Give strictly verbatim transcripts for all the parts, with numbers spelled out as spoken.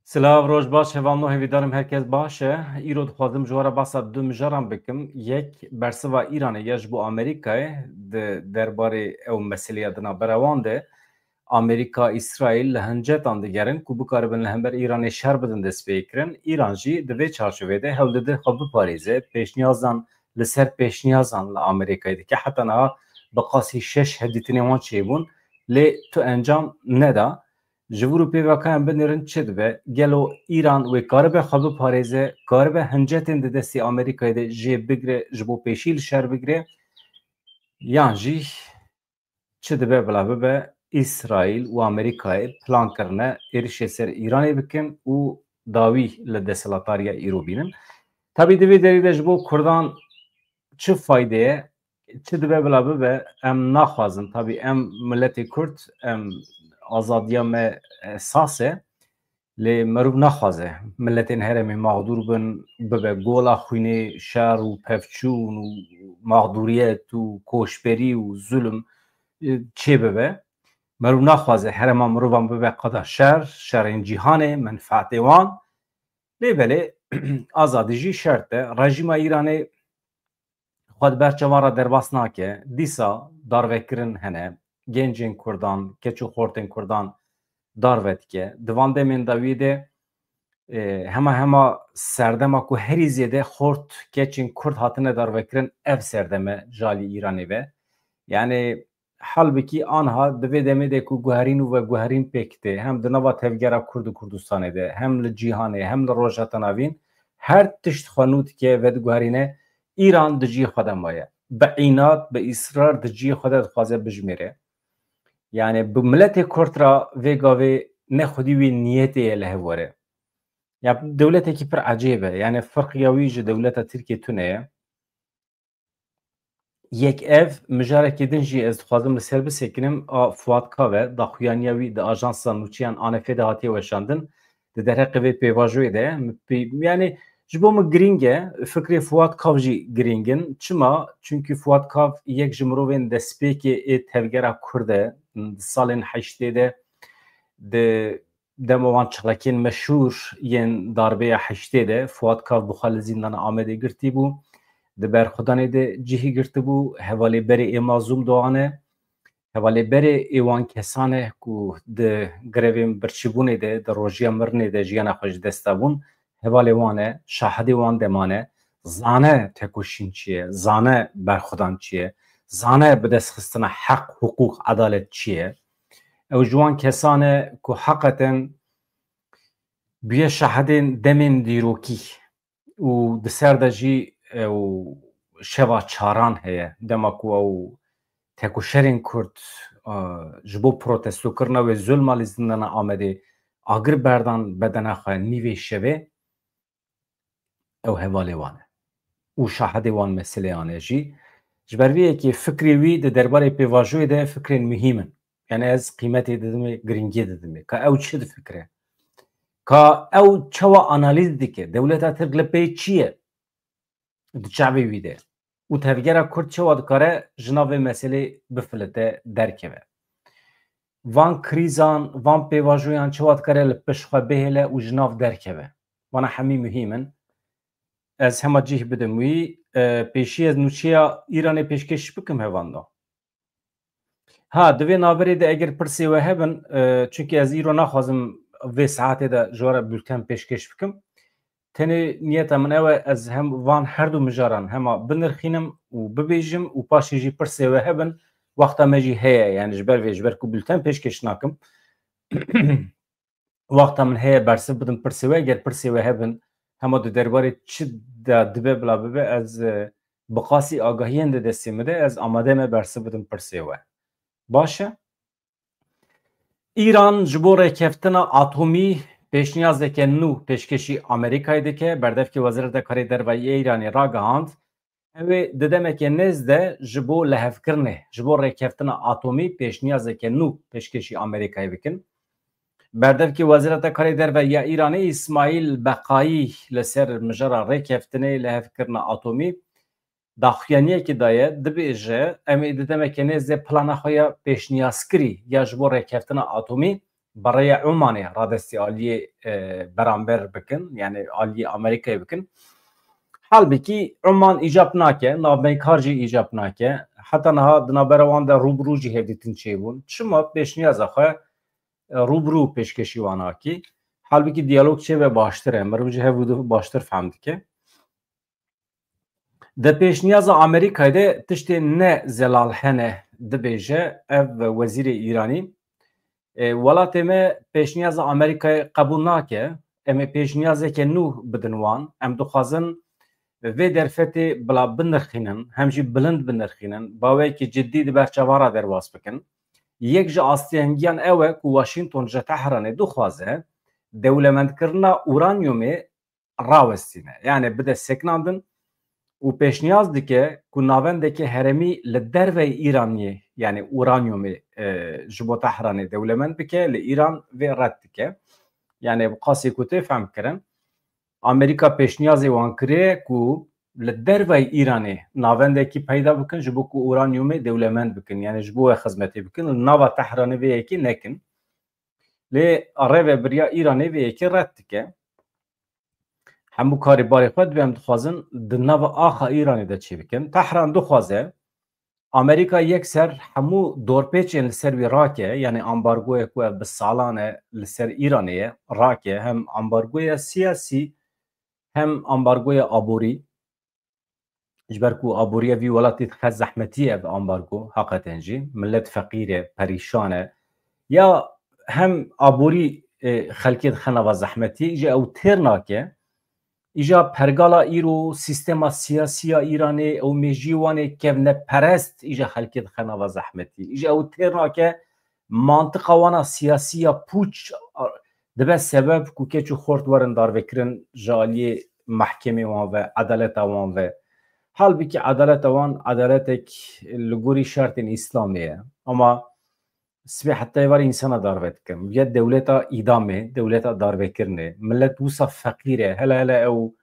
Silav, roj baş, hevalno, hêvîdarim herkes baş e. Îro dixwazim ji we re basa du mijaran bikim. Yek, bersiva Îranê ya ji bo Amerîkayê di derbarê ew meseleya di navbera wan de. Amerîka, Îsraîl li hincetan digerin ku bikaribin li hember Îranê şer bidin destpêkirin. Îran jî di vê çarçovê de hewl dide xwe biparêze, pêşniyazan li ser pêşniyazan li Amerîkayê dike. Heta niha bi qasî şeş hevdîtinên wan çêbûn, lê tu encam neda. Ji vir û pêvakan em binêrin çi dibe? Gelo Îran wê karibe xwe biparêze, karibe hincetên di destê Amerîkayê de jê bigire, ji bo pêşî li şer bigire? Yan jî çi dibe bila bibe, Îsraîl û Amerîkayê plan kirine êrişê ser Îranê bikin û dawî li desthilatdariya îro bînin? Tabî di vê derê de ji bo Kurdan çi fayde ye? Çi dibe bila bibe, em naxwazin. Tabî em miletê Kurd, em azadiya me esas e. Lê meriv naxwaze miletên herêmê maxdûr bin, bibe gola xwînê, şer û pevçûn û maxdûriyet û koçberî û zulm, e, çêbibe. Meriv naxwaze herêma mirovan bibe qada şer, şerên cîhanê, menfaetê wan. Lê belê, azadî jî şert e. Rejîma Îranê xwe di ber çavan re derbas nake. Dîsa darvekirin hene. Gencên Kurdan, keç û xortên Kurdan darve dike. Di van demên dawiyê de, e, hema hema serdema ku herî zêde xort, keçên Kurd hatine darvekirin, ev serdem e ji alî Îranê ve. Yani, halbikî anha di vê demê de ku guherîn û veguherîn pêk tê, hem di nava tevgera Kurd û Kurdistanê de, hem li cîhanê, hem li Rojheta Navîn, her tişt xwe nû dike, vediguherîne, Îran di cihê xwe de maye. Bi înat, bi îsrar di cihê xwe de dixwaze bijmêre. Yani bi miletê Kurd re vê gavê ne xwedî wî niyetê ye li hev were. Ya dewletekî pir ecêb e. Yani firqiya wî ji dewleta Tirkiyê tune ye. Yek ev, mijarekî din jî ez dixwazim li ser bisekinim, a Fuat Kav e, daxuyaniya wî di ajansa nûçeyan A N F de hatiye weşandin. Di derheqê vê pêvajoyê de, min pê-, yani ji bo min girîng e, fikrê Fuat Kav jî girîng in. Çima? Çunkî Fuat Kav yek ji mirovên destpêkê ê tevgera Kurd e. Di salên heştê de, di dema wan çalakiyên meşhûr yên darbeya heştê de Fuat Kav bi xwe li zîndana Amedê girtî bû. Di berxwedanê de cihî girtibû, hevalê berê ê Mazlûm Doğan e. Hevalê berê ê wan kesan e ku di grevên birçîbûnê de, di rojiya mirinê de jiyana xwe ji dest dabûn. Hevalê wan e, şahidê wan deman e. Zane tekoşîn çi ye, zane berxwedan çi ye, zane bidestxistina heq, hiqûq, edalet çi ye. Ew ji wan kesan e ku heqeten bûye şahidên demên dîrokî û di ser de jî ew şeva çaran heye, dema ku ew tekoşerên Kurd, e, ji bo protestokirina wê zulma li zîndana Amedê agir berdan bedena xwe nîvê şevê. Ew hevalê wan e. Û şahidê wan meseleyan e jî. Ji ber vê yekê fikrê wî di derbarê pêvajoyê de fikrên muhîm in. Yani ez qîmetê didimê, girîngiyê didimê. Ka ew çi difikire? Ka ew çawa analîz dike? Dewleta Tirk li pê çi ye? Di çavê wî de. Û tevgera Kurd çawa dikare ji nav vê meselê bifilite, derkeve? Van krîzan, van pêvajoyan çawa dikare li pişt xwe bihêle û ji nav derkeve? Vana hemî muhîm in. Ez hema cih bidim wî. E, pêşî ez nûçeya Îranê pêşkêş bikim hevando. Ha, di vê navberê de eger pirsê we hebin, e, çunkî ez îro naxwazim vê saetê de ji we re bülten pêşkêş bikim. Tenê niyeta min ew e, ez hem van her du mijaran hema binirxînim û bibêjim û paşê jî pirsê we hebin, wexta me jî heye, yani ji ber vê, ji ber ku bülten pêşkêş nakim. Wexta min heye bersiv bidim pirsê we, eger pirsê we hebin, hema di derbarê çi de dibe bila bibe, ez, e, bi qasî agahiyên di destê min de, ez amade me bersiv bidim pirsê we. Baş e? Îran ji bo rêkeftina atomî pêşniyazeke nû pêşkêşî Amerîkayê dike. Berdevkê Wezareta Karê Derve yê Îranê ragihand, ew ê di demeke nêz de ji bo lihevkirinê, ji bo rêkeftina atomî pêşniyazeke nû pêşkêşî Amerîkayê bikin. Berdevkê Wezareta Karê Derve ya Îranê Îsmaîl Beqayî li ser mijara rêkeftinê, lihevkirina atomî, daxuyaniyekê daye, dibêje, em ê di demeke nêz de plana xwe ya pêşniyazkirî ya ji bo rêkeftina atomî bi rêya Omanê radestî aliyê, e, beramber bikin, yani aliyê Amerîkayê bikin. Halbikî Oman îcab nake, navbeynkar jî îcab nake. Heta niha di navbera wan de rû bi rû jî hevdîtin çêbûn. Çima pêşniyaza xwe, e, rû bi rû pêşkêşî wan akî? Halbikî diyalog çêbe baştir e, meriv ji hev û du baştir fehm dike. Di pêşniyaza Amerîkayê de tiştê ne zelal hene, dibêje ev wezîrê Îranî. E, welatê me pêşniyaza Amerîkayê qebûl nake. Em ê pêşniyazeke nû bidin wan. Em dixwazin vê derfetê bila binirxînin, hem jî bilind binirxînin, bi awayekî cidî di ber çavan re derbas bikin. Yek ji astiyengiyan ew e ku Washington ji Tehranê dixwaze dewlemendkirina uranyumê rawestîne. Yani bide sekinandin û pêşniyaz dike ku navendeke herêmî li derveyî Îraniyê, yani uranyumê, e, ji bo Tehranê dewlemend bike, li Îran vê red dike. Yani bi qasê ku tê fehm kirin, Amerîka pêşniyazê wan kiriye ku li derveyî Îranê navendekî peyda bikin ji bo ku uranyumê dewlemend bikin, yani ji bo wê xizmetê bikin, li nava Tehranê vê yekê nekin. Lê rêvebiriya Îranê vê yekê red dike. Hemû karê barê xwe dibê em dixwazin di nava axa Îranê de çêbikin. Tehran dixwaze Amerîka yekser hemû dorpêçên li ser wî rake, yani ambargoyek ku ev bi salan e li ser Îranê ye, rake, hem ambargoya siyasî, hem ambargoya aborî. Ji ber ku aboriya vî welatî dixe zehmetî ev ambargo, heqeten jî. Millet feqîr e, perîşan e. Ya hem aborî, e, xelkê dixe nava zehmetî, îja ew têr nake, îja pergala îro, sîstema siyasî ya Îranê, ew mêjiyê wan ê kevneperest, îja xelkê dixe nava zehmetî. Îja ew têr nake, mantiqa wan a siyasî ya pûç, a, dibe sebeb ku keç û xort werin darvekirin ji aliyê mehkemê wan ve, edaleta wan ve. Halbikî edaleta wan edaletek li gorî şertên Îslamê ye. Ama sibê heta êvarê însana darve dikin. Ya dewleta îdamê, dewleta darvekirinê. Millet wisa feqîr e. Hele hele ew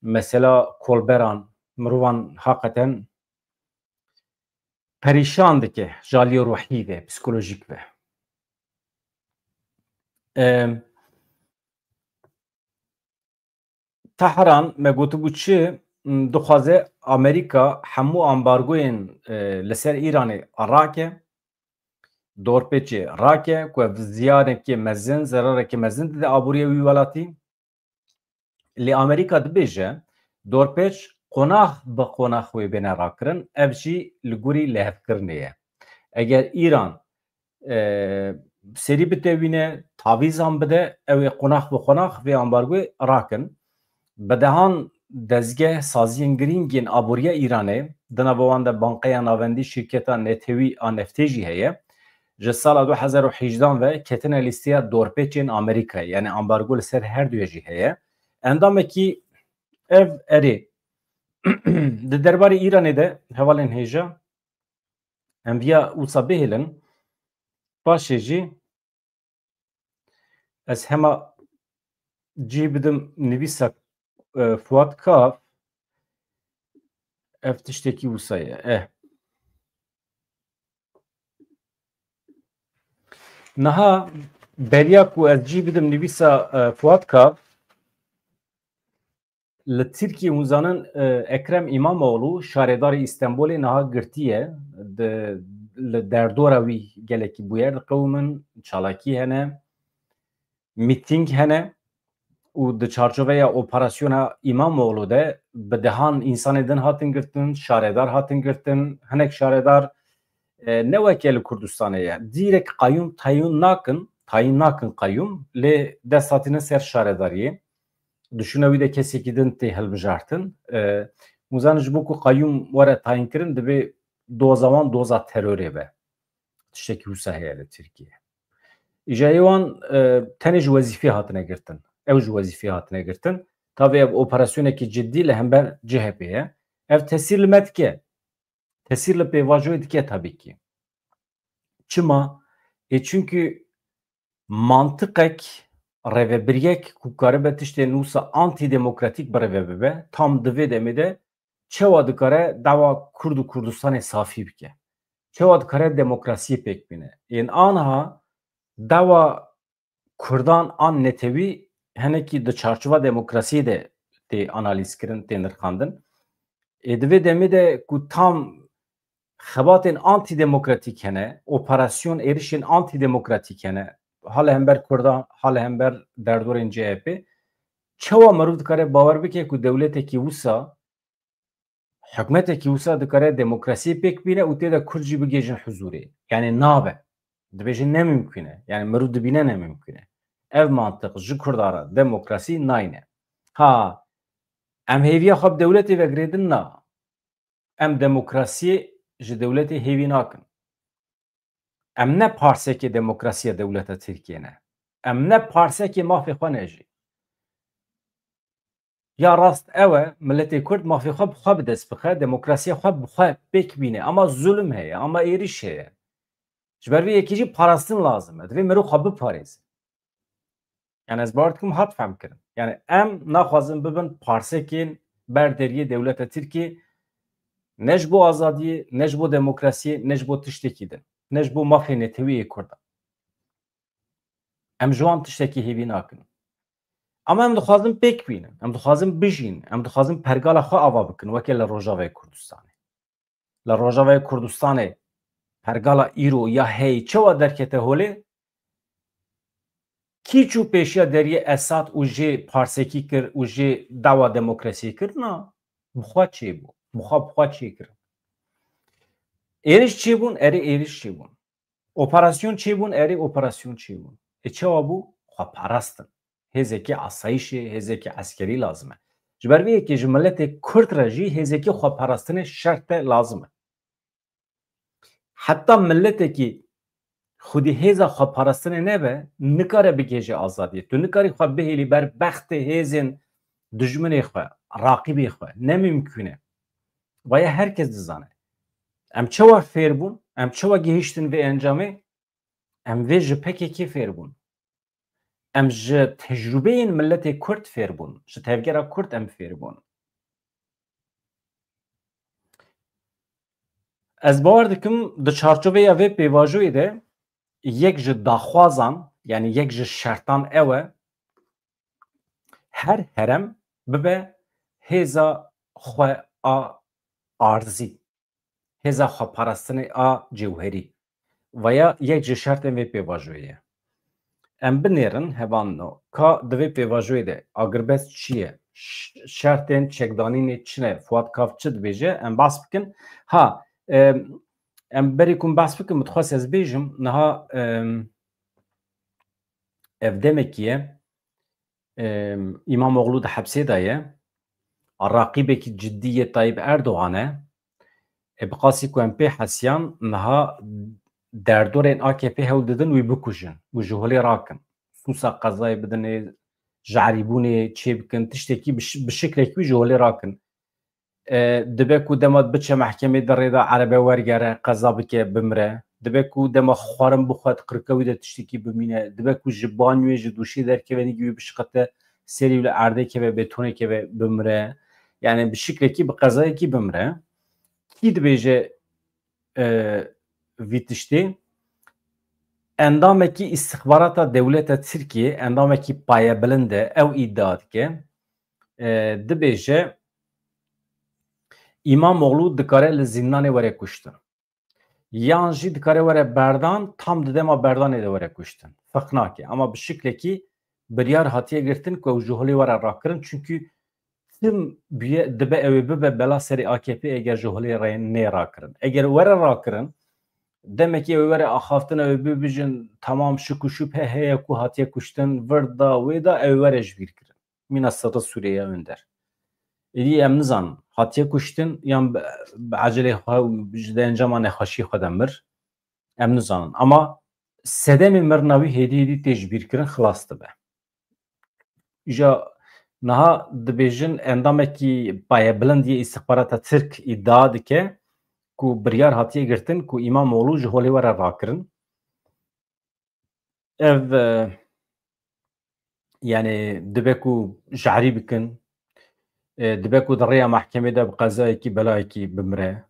mesela kolberan, mirovan haqeten perîşan dike ji aliyê ruhî ve, psikolojîk ve. Em, Tehran, me gotibû çi, m, dixwaze Amerîka hemû ambargoyên, e, li ser Îranê rake, dorpêçê rake, ku ev ziyanekê mezin, zerarekê mezin dide aboriya wî welatî. Lê Amerîka dibêje, dorpêç qonax bi qonax wê bêne rakirin, ev jî li gorî lihevkirinê ye. Eger Îran, e, serî bitewîne, tavîzan bide, ew ê qonax bi qonax vê ambargoyê rakin. Bi dehan dezgeh, saziyên girîng yên aboriya Îranê, di nava wan de Bankeya Navendî, şîrketa netewî a neftê jî heye. Ji sala du hezar û hejdehan ve ketine lîsteya dorpêçên Amerîkayê, yani ambargo li ser her duye jî heye. Endamekî ev erê di derbarê Îranê de hevalên hêja em viya wisa bihêlin. Paşê jî ez hema cih bidim nivîsa, e, Fuat Kaf, ev tiştekî wisa ye. Eh. Niha beriya ku ez cih bidim nivîsa, e, Fuat Kaf, li Tirkiyê hûn zanin, e, Ekrem Îmamoğlu, şaredarê Îstenbolê niha girtiye. Di, li derdora wî gelekî bûyer diqewimin, çalakî hene, mîtîng hene û di çarçoveya operasyona Îmamoğlu de bi dehan însanê din hatin girtin, şaredar hatin girtin, hinek şaredar, e, ne weke li Kurdistanê ye. Dîrek qayûm tayîn nakin, tayîn nakin qayûm, lê dest hatine ser şaredariyê. Dişûna wî de kesekî din tê hilbijartin. E, hûn zanin ji bo ku qayûm were tayînkirin, divê doza wan doza terorê be. Tiştekî wisa heye li Tirkiyê. Îja ê wan, e, tenê ji wezîfê hatine girtin. Ew ji wezîfê hatine girtin. Tabii ev operasyonekî cidî li hember C H P ye. Ev tesîr li me dike. Tesîr li pêvajoyê dike tabii ki. Çima? E, çünkü mantiqek, rêvebiriyek ku karibe tiştên wisa antîdemokratîk birêve bibe, tam di vê demê de çawa dikare dawa Kurd û Kurdistanê safî bike? Çawa dikare demokrasiyê pêk bîne? Yên aniha dawa Kurdan an netewî hinekî di çarçova demokrasiyê de tê analîzkirin, tê nirxandin. Ê di vê demê de ku tam xebatên antîdemokratîk hene, operasyon êrişên antîdemokratîk hene, ha li hember Kurdan, ha li hember derdorên C H P, çawa mirov dikare bawer bike ku dewletekî wisa, hikûmetekî wisa dikare demokrasiyê pêk bîne û tê de Kurd jî bigihêjin huzûrê? Yani nabe. Dibêjin ne mimkûn e. Yani mirov dibîne ne mimkûn e. Ev mantiq ji Kurdan re demokrasî nayne. Ha, em hêviya xwe bi dewletê ve girêdin? Na. Em demokrasiyê ji dewletê hêvî nakin. Em ne parsekê demokrasiya dewleta Tirkiyê ne. Em ne parsekê mafê xwe ne jî. Ya rast ew e, miletê Kurd mafê xwe bi xwe bi dest bixe, demokrasiya xwe bi xwe pêk bîne. Ama zulm heye, ama êrîş heye. Ji ber vê yekê jî parastin lazim e. Divê mirov xwe biparêze. Yani ez bawer dikim hat fehmkirin. Yani em naxwazin bibin parsekên ber deriyê dewleta Tirkiyê, ne ji bo azadiyê, ne ji bo demokrasiyê, ne ji bo tiştekî din, ne ji bo mafê netewî yê Kurdan. Em ji wan tiştekî hêvî nakin. Ama em dixwazin pêk bînin, em dixwazin bijîn, em dixwazin pergala xwe ava bikin, weke li Rojavayê Kurdistanê. Li Rojavayê Kurdistanê pergala îro ya heyî çawa derkete holê? Kî çû pêşiya deriyê Esad û jê parsekî kir û jê dawa demokrasiyê kir? Na, bi xwe çêbû. Bi xwe, bi xwe çêkir. Êriş çêbûn, erê êriş çêbûn. Operasyon çêbûn, erê operasyon çêbûn. Ê çawa bû? Xweparast in. Hêzekî asayişê, hêzekî eskerî lazim e. Ji ber vê yekê ji miletê Kurd re jî hêzekî xweparastinê şert e, lazim e. Heta miletekî xwedî hêza xweparastinê nebe, nikare bigihêje azadiyê. Tu nikarî xwe bihêlî ber bextê hêzên dijminê xwe, raqîbê xwe. Ne mimkûn e. Vaya her kes dizane. Em çawa fêr bûn? Em çawa gihiştin vê encamê? Em vê ji P K K fêr bûn. Em ji tecrûbeyên miletê Kurd fêr bûn. Ji tevgera Kurd em fêr bûn. Ez bawer dikim di çarçoveya vê pêvajoyê de yek ji daxwazan, yani yek ji şertan ew e, her herem bibe hêza xwe a arzî, hêza xweparastinê a cewherî. Vaya yek ji şertên vê pêvajoyê ye. Em binêrin, hevalno, ka di vê pêvajoyê de agirbest çi ye? Ş-, şertên çekdanînê çi ne? Fuat Kaf çi dibêje? Em behs bikin. Ha, em, em berê ku em behs bikin, min dixwest ez bêjim, niha, em, ev demekî ye. Em, Îmamoğlu di hepsê de ye. Raqîbekî cidî yê Tayyip Erdogan e. E, bi qasî ku em pê hesiyan, niha derdorên A K P hewl didin wî bikujin û ji holê rakin. Sûsa qezayê bidinê, ji erîbûnê çêbikin, tiştekî bi şi-, bi şiklekî wî ji holê rakin. E, dibe ku dema biçe mehkemê di rê de erebe wergere, qeza bike, bimire. Dibe ku dema xwarin bixwe di qirika wî de tiştekî bimîne. Dibe ku ji banyoyê, ji duşê derkeve, nîgî wî bişiqite, serî wî li erdê keve, betonê keve, bimire. Yani bi şiklekî, bi qezayekî bimire. Kî dibêje, e, vî tiştê? Endamekî îstixbarata dewleta Tirkiyê, endamekî payebilind e, ew îdia dike. E, dibêje, Îmamoğlu dikare li zîndanê were kuştin. Yan jî dikare were berdan, tam di dema berdanê de were kuştin. Ferq nake. Ama bi şiklekî biryar hatiye girtin ku ew ji holê were rakirin. Çunkî tim bûye, dibe ew ê bibe bela serê A K P eger ji holê re nê rakirin. Eger were rakirin, demekî ew ê were axaftin, ew ê bibijin, tamam, şik û şubhe heye ku hatiye kuştin, vir da, wê da, ew ê were ji bîr kirin. Mîna sirri Sûriyê ya Önder. Êdî em nizanin, hatiye kuştin yan bi, bi ecelê xwe û ji de encama nexweşiyê xwe de mir. Em nizanin. Ama sedemê mirina wî hêdî hêdî tê ji bîr kirin, xilas dibe. Îja niha dibêjin endamekî payebilind yê îstixbarata Tirk îdia dike ku biryar hatiye girtin ku Îmamoğlu ji holê were rakirin. Ev, e, yani dibe ku jarî bikin, e, dibe ku di rêya mehkemê de bi qezayekî, belayekî bimire,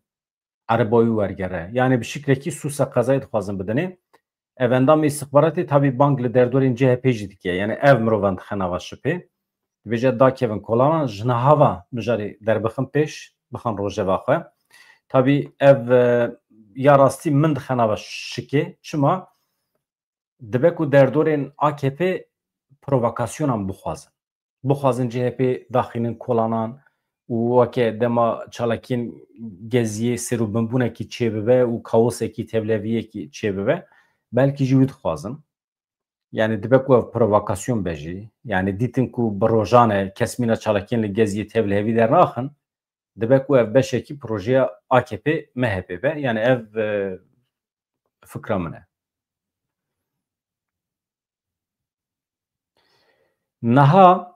ereba wî wergere. Yani bi şiklekî sûsa qezayê dixwazin bidinê. Ev endamê îstixbaratê tabî bang li derdorên C H P jî dike. Yani ev mirovan dixe nava şipê. Dibêje dakevin kolanan, ji niha ve mijarê derbixin pêş, bixin rojeva xwe. Tabî ev, e, ya rastî min dixe nava şikê. Çima? Dibe ku derdorên A K P provokasyonan bixwazin. Bixwazin C H P daxînin kolanan û weke dema çalakiyên Geziyê sêr û binbûnekî çêbibe û kaosekî, tevleviyekî çêbibe, belkî jî wî dixwazin. Yani dibe ku ev provokasyon be jî. Yani dîtin ku bi rojan e kes mîna çalakiyên li Geziyê tevlihevî dernaxin, dibe ku ev beşekî projeya A K P M H P be. Yani ev, e, fikra min e. Niha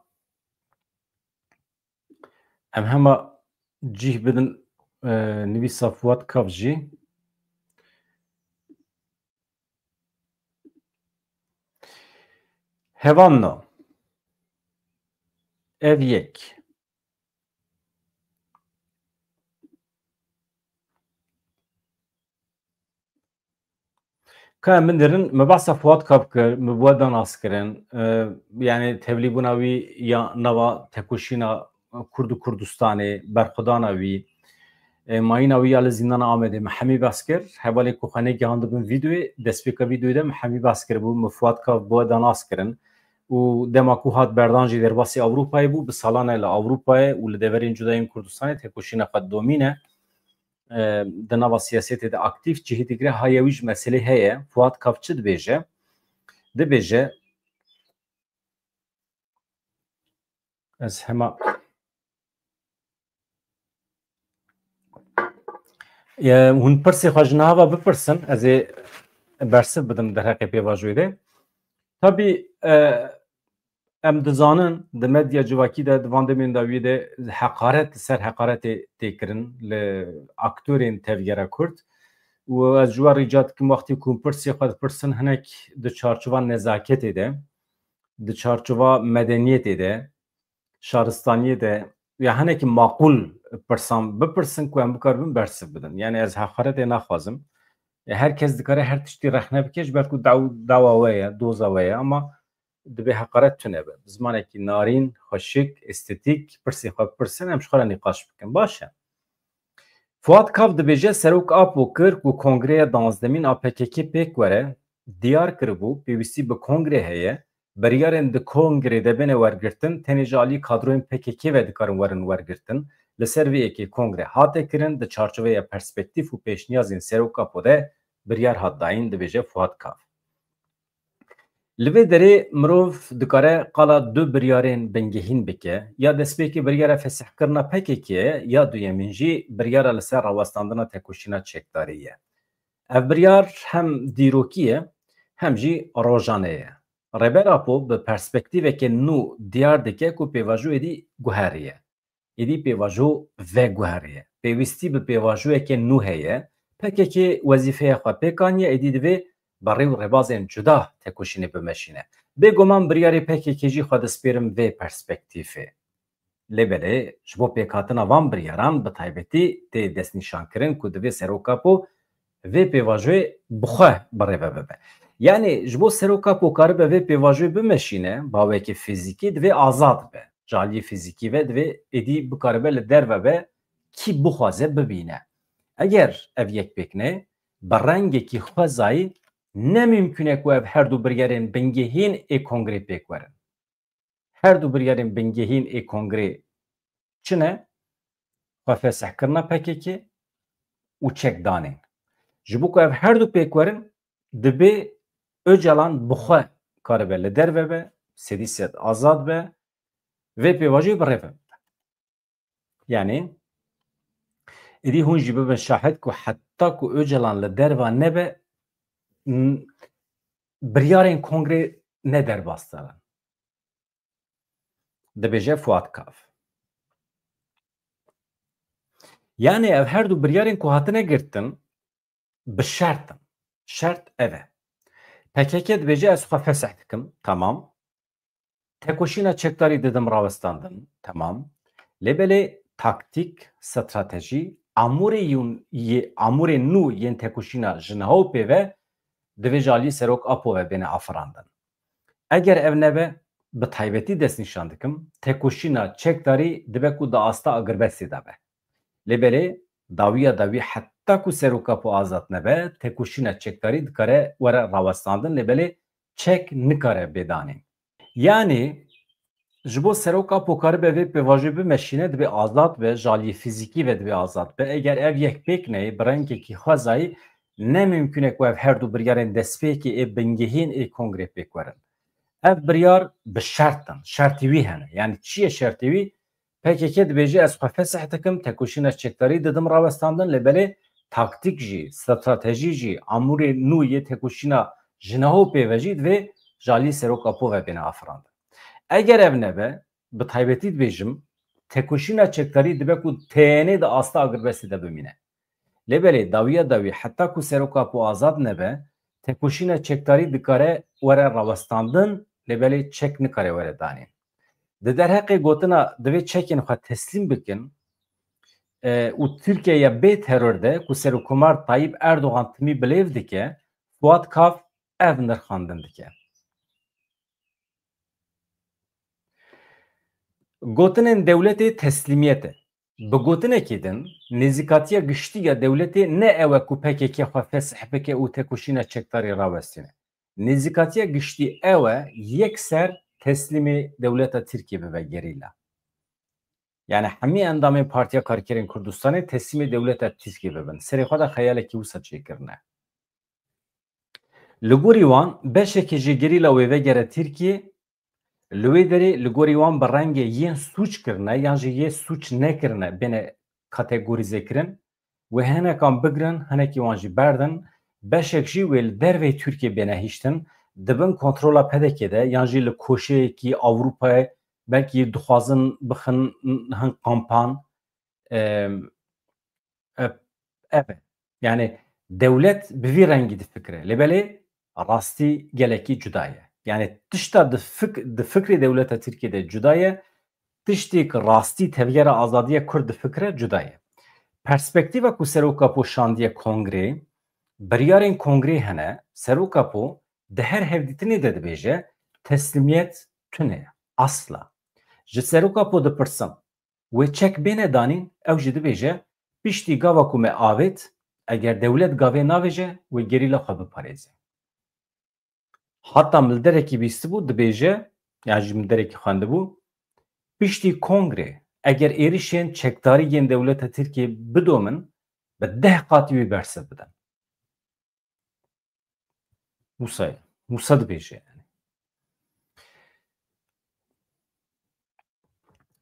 em hema cih bidin, e, nivîsa Fuat Kav jî. Hevanno. Ev yek. Ka min dirin, me behsa Fuat Kav kir, me bi we da nas kirin. E, yani tevlîbûna wî ya nava tekoşîna Kurd û Kurdistanê, berxwedana wî, e, mayîna wî ya li zîndana Amedê me hemî behs kir. Hevalê ku xwe negihandibin vîdeoyê, destpêka vîdeoyê de me hemî behs kiribû, me Fuat Kav bi we da nas kirin. Û dema ku hat berdan jî derbasî Ewropayê bû, bi salan e li Ewropayê û li deverên cuda yên Kurdistanê tekoşîna xwe domîne. E, di nava siyasetê de aktîf cihî digire, haya wî ji meselê heye. Fuat Kav çi dibêje? Dibêje, ez hema, e, hûn pirsê xwe ji niha ve bipirsin, ez ê bersiv bidim derheqê pêvajoyê de. Tabî, e, em dizanin, di medya civakî de, di van demên dawiyê de heqaret li ser heqaretê tê kirin li aktorên tevgera Kurd. Û ez ji we rica dikim, wextê ku pirsê xwe dipirsin, hinek di çarçova nezaketê de, di çarçova medeniyetê de, şaristaniyê de, ya hinekî maqûl pirsan bipirsin ku em bikaribin bersiv bidin. Yani ez heqaretê naxwazim. E, her kes dikare her tiştî rexne bike, ji ber ku daw-, dawa we ye, doza we ye, ama dibe heqaret tune be. Bi zimanekî narîn, xweşik, estetîk, pirsê xwe bipirsin, em ji xwe re nîqaş bikin. Baş e. Fuat Kav dibêje, Serok Apo kir ku kongreya danzdemîn a P K K pêk were, diyar kiribû, pêwîstî bi kongrê heye, biryarên di kongrê de bêne wergirtin, tenê ji alî kadroyên P K K ve dikarin werin wergirtin. Li ser vê yekê kongre hate kirin, di çarçoveya perspektîf û pêşniyazên Serok Apo de biryar hat dayîn, dibêje Fuat Kav. Li vê derê mirov dikare qala du biryarên bingehîn bike, ya destpêkê biryara fesihkirina P K K ye, ya duyemîn jî biryara li ser rawestandina tekoşîna çekdarî ye. Ev biryar hem dîrokî ye, hem jî rojane ye. Rêber Apo bi perspektîveke nû diyar dike ku pêvajo êdî guheriye. Êdî pêvajo veguheriye. Pêwîstî bi pêvajoyeke nû heye. P K K wezîfeya xwe pêk aniye, êdî divê bi rê û rêbazên cuda tekoşînê bimeşîne. Bêguman biryarê P K K jî xwe dispêrim vê perspektîfê. Lê belê ji bo pêkhatina van biryaran bi taybetî tê destnîşankirin ku divê Serok Apo vê pêvajoyê bi xwe bi rê ve bibe. Yanî ji bo Serok Apo karibe vê pêvajoyê bimeşîne, bi awekî fîzîkî divê azad be. Ji aliyê fîzîkî ve divê êdî bikaribe li derve be, kî bixwaze bibîne. Eger ev yek pêk ne, bi rengekî xwezayî ne mimkûn e ku ev her du biryarên bingehîn ê kongrê pêk werin. Her du biryarên bingehîn ê kongrê çi ne? Xwefesihkirina P K K û çekdanên. Ji bo ku ev her du pêk werin, dibê Ocalan bi xwe karibe li derve be, sedî sed azad be, vê pêvajoyê bi rê ve bibe. Yani, êdî hûn jî bibin şahid ku heta ku Ocalan li derva nebe, n-, biryarên kongrê ne derbas dikin. Dibêje Fuat Kav. Yani ev her du biryarên ku hatine girtin, bi şert in. Şert ev e. P K K dibêje ez xwe fesih dikim, tamam. Tekoşîna çekdarî didim rawestandin, temam. Lê belê taktîk, stratejî, amûrê yûn-, yê, amûrê nû yên tekoşîna ji niha û pê ve divê ji aliyê Serok Apo ve bêne afirandin. Eger ev nebe, bi taybetî destnîşan dikim, tekoşîna çekdarî dibe ku di asta agirbestê de be. Lê belê dawiya dawî heta ku Serok Apo azad nebe, tekoşîna çekdarî dikare were rawestandin, lê belê çek nikare bê danîn. Yanî ji bo Serok Apo karibe vê pêvajoyê bimeşîne, divê azad be, ji aliyê fîzîkî ve divê azad be. Eger ev yek pêk neyê, bi rengekî xwezayî, ne mimkun e ku ev her du biryarên destpêkê ê bingehîn ê kongrê pêk werin. Ev biryar bi şert in, şertê wî hene. Yanî çi ye şertê wî? P K K dibêje, ez xwe fesih dikim, tekoşîna çekdarî didim rawestandin, lê belê taktîk jî, stratejî jî, amûrê nû yê tekoşîna ji neho pê ve jî divê ji alî Serok Apo ve bêne afirandin. Eger ev nebe, bi taybetî dibêjim, tekoşîna çekdarî dibe ku tenê di asta agirbestê de bimîne. Lê belê dawiya dawî heta ku Serok Apo azad nebe, tekoşîna çekdarî dikare were rawestandin, lê belê çek nikare were danîn. Di derheqê gotina divê çekên xwe teslîm bikin, e, û Tirkiyeya bê teror de ku Serokkomar Tayyip Erdogan timî bilêv dike, Fuat Kaf ev nirxandin dike. Gotinên dewletê teslîmiyet e. Bi gotinekê din, nêzîkatiya giştî ya dewletê ne ew e ku P K K xwe fesih bike û tekoşîna çekdarî rawestîne. Nêzîkatiya giştî ew e, yekser teslîmê dewleta Tirkiyê bibe gerîla. Yani hemî endamên Partiya Karkerên Kurdistanê teslîmê dewleta Tirkiyê bibin. Serê xwe de xeyalekî wisa çêkirine. Li gorî wan, beşekê ji gerîla wê vegere Tirkiyê, li wê derê li gorî wan bi rengê yên sûc kirine yan jî yê sûc nekirine bêne kategorîzekirin, wê hinekan bigrin, hinekî wan jî berdin, beşek jî wê li derveyî Tirkiyê bêne hiştin, di bin kontrola P D K'ê de yan jî li koşeyekî Ewropayê belkî dixwazin bixin hin kampan, em, e, ev e. Yani dewlet bi vî rengî difikire. Lê belê rastî gelekî cuda ye. Yani tişta di fik-, di fikrê dewleta Tirkiyê de cuda ye. Tiştê ku rastî tevgera azadiya Kurd difikire cuda ye. Perspektîfa ku Serok Apo şandiye kongrê, biryarên kongrê hene. Serok Apo di her hevdîtinê de dibêje, teslîmiyet tune, asla. Ji Serok Apo dipirsin, wê çek bêne danîn, ew jî dibêje, piştî gava ku me avêt, eger dewlet gavê navêje, wê gerîla xwe biparêze. Hata min li derekî bîstibû, dibêje, yan jî min derekî xwendibû, piştî kongrê, eger êrişên çekdarî yên dewleta Tirkiyê bidomin, bi deh qatî wî bersiv bidin. Wisa ye. Wisa dibêje yani.